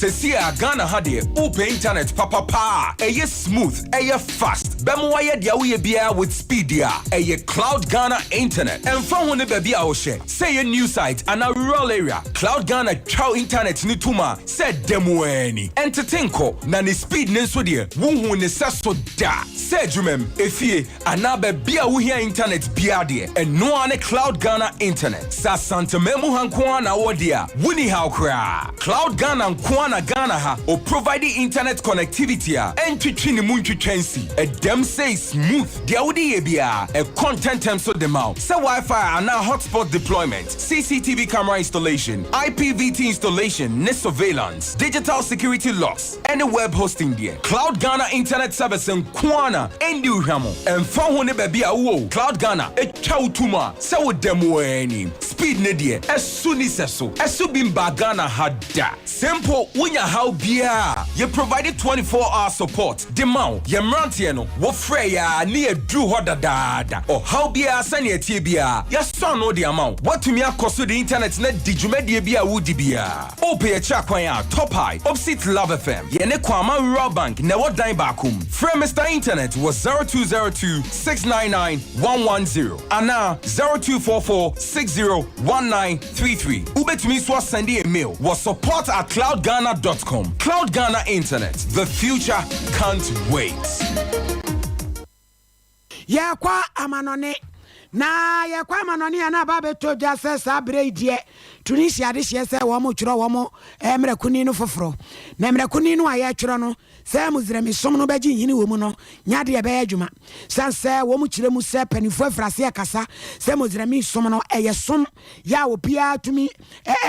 Sesie a Ghana ha deɛ wopɛ internet papa paa a ɛyɛ smooth, ɛyɛ fast, bɛma wayɛ deɛ woyɛ biara with speed a, ɛyɛ Cloud Ghana Internet. Ɛmfa ho ne baabi a wohyɛ, sɛ ɛyɛ new site anaa rural area, Cloud Ghana twa wo internet no tom a sɛ da mu ara ni. Ɛntete nkɔ, na ne speed no nso deɛ wonhuu ne sɛso da. Sɛ adwumam, efie, anaa baabi a wohia intanɛt biara deɛ, ɛno ara ne Cloud Ghana Internet. Sɛ Asanteman mu ha nko ara na wowɔ deɛ a, wonni haw koraa. Cloud Ghana nko ara na Ghana ha ɔprovide internet connectivity a ɛntwetwe ne mu ntwitwa nsi. Ɛdɛm sei smooth, deɛ wode yɛ biara, ɛkɔ ntɛntɛm so de ma wo. Sɛ Wi-Fi anaa hotspot deployment, CCTV camera installation, IPVT installation ne surveillance, digital security locks, ɛne web hosting deɛ, Cloud Ghana Internet Service nko ara na ɛndi wo hwammɔ. Ɛmfa ho ne baabi a wowɔ o, Cloud Ghana twa wo to mu a sɛ woda mu ara ni. Speed no deɛ, ɛso nni sɛso. Ɛso bi mbaa Ghana ha da. Sɛ mpo wonya haw biara a, yɛ provide 24 hour support de ma wo. Yɛn mmeranteɛ no, wofrɛ yɛn a ne yɛaduru hɔ dadaada. Ɔhaw biara sɛnea ɛteɛ biara, yɛasɔ ano de ama wo. Woatumi akɔ so de internet no adi dwumadie biara a woredi biara. Wopɛ yɛn akyiri akwan a, Top High, opposite Love FM. Yɛne Kwama Rural Bank na ɛwɔ dan baako mu. Frɛ Mister Internet wɔ 0202 699 110 anaa 0244 60 1933. Wobɛtumi nso asɛnde yɛn mail wɔ support at cloudghana dot com. Cloud Ghana Internet, the future can't wait. Yɛrekɔ amanɔne. Na yɛrekɔ amanɔne a na aba abɛtɔ dwa sɛ saa berɛ yi deɛ Tunisia adehyeɛ sɛ wɔretwerɛ wɔn mmerɛ kunini no foforɔ. Na mmerɛ kunini no a yɛretwerɛ no, sɛ Musrɛmisom no bɛgye nhini wɔ mu no, nyɛ adeɛ a ɛbɛyɛ adwuma. Sane sɛ wɔkyerɛ mu sɛ paninfoɔ afiri aseɛ rekasa sɛ Musrɛmisom no ɛyɛ som yɛ a obiara tumi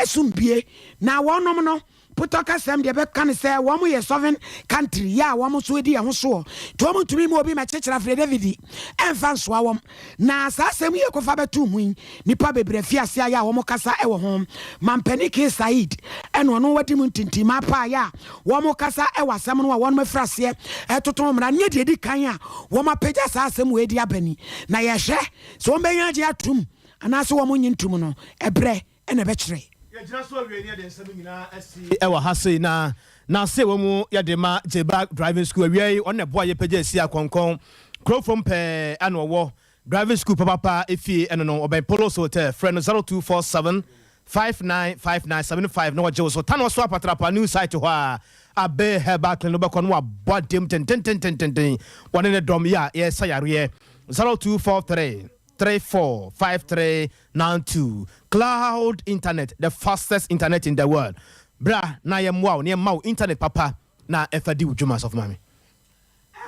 som bie. Na wɔnom no. Potɔ kasɛm deɛ bɛka ne sɛ wɔn yɛ sovereign country yɛ a wɔn nso di yɛn ho soɔ nti wɔn ntumi mma obi mɛkyekyere affidavit ɛmfa nsoa wɔn. Na saa asɛm yi ɛkɔfa bɛtoo mu yi nnipa bebree afi ase ayɛ a wɔn kasa wɔ ho. Mampanin Kais Saied ɛna ɔno wadi mu ntintimmaa paa yɛ a wɔn kasa wɔ asɛm no a wɔn afiri aseɛ ɛtoto mmara no nyɛ deɛ ɛdi kan a wɔn apagya saa asɛm wei de aba ni. Na yɛhwɛ sɛ wɔn bɛnya agye atom anaasɛ wɔn nnye ntom no ɛberɛ na ɛbɛkyerɛ. Yɛgyina so awie ne yɛde nsɛm nyinaa asi wɔ ha sei na n'ase wɔ mu yɛde ma Jebag Driving School awia yi ɔno na ɛboa yɛpagya asi akɔnkɔn kuro fam pɛɛ ɛna ɔwɔ driving school papapa efie ɛno no ɔbɛn Polos Hotel frɛ no 0247 595975 na ɔgye wo so tano so apatrapa new site hɔ a Abe Herbal Clinic wobɛkɔ no wabɔ adem tententententen wɔne ne dɔm yɛ a yɛsa yareɛ 0243 3453 92 Cloud internet the fastest internet in the world Bra na yɛmmoa wo na yɛmma wo internet papa na ɛfa di wo dwuma Sɔfo Maame.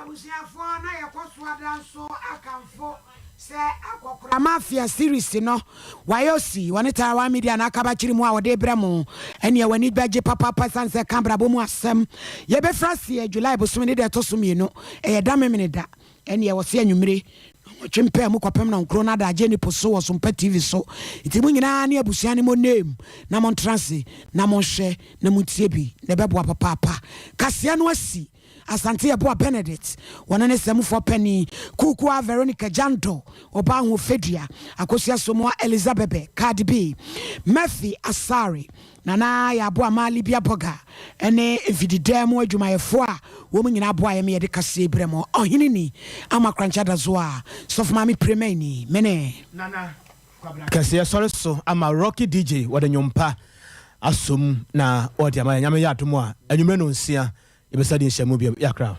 Abusuafoɔ na yɛkɔ so ada nso akamfo sɛ akɔkora Mafia series no wayɛ osi wɔne Taiwan Media na akabakyiri mu a wɔde brɛ mo ɛneɛ w'ani bɛgye papaapa ɛsiane sɛ ɛka abrabɔ mu asɛm. Yɛbɛfiri aseɛ July bosome ne da ɛtɔ so mmienu ɛyɛ da memene da Ɛnneɛ wɔse anwummere nnɔnwɔtwe mpaa mu kɔpem nnɔnkron no adagye nni po so wɔ Sompa TV so. Nti mo nyinaa ne abusua no monnam na montra ase na monhwɛ na montie bi na ɛbɛboa papaapa. Kaseɛ no asi Asante Yeboah Benedict, wɔne ne sɛmufoɔ panin Kuukua Veronica Jandor, Ɔbaa Ahoɔfɛdua, Akosua Somoa Elizabebe, Cardi B, Murphy Asare, Nana Yɛaboa ma Libya Burger ne mfididan mu adwumayɛfoɔ a wɔn nyinaa boa yɛn ma yɛde kaseɛ yi brɛ mo. Ɔhene ni, Ama Korankye Adazoa, Sɔfo Maame Premay ni, me ne. Nana Kwabena Kɛseɛ sɔre so ama Rocky DJ wɔde nnwom pa asom na wɔde ama yɛn. Nyame yɛ adom a, anwummerɛ nonsia yɛbɛsa di nhyiamu bio. Yɛakra.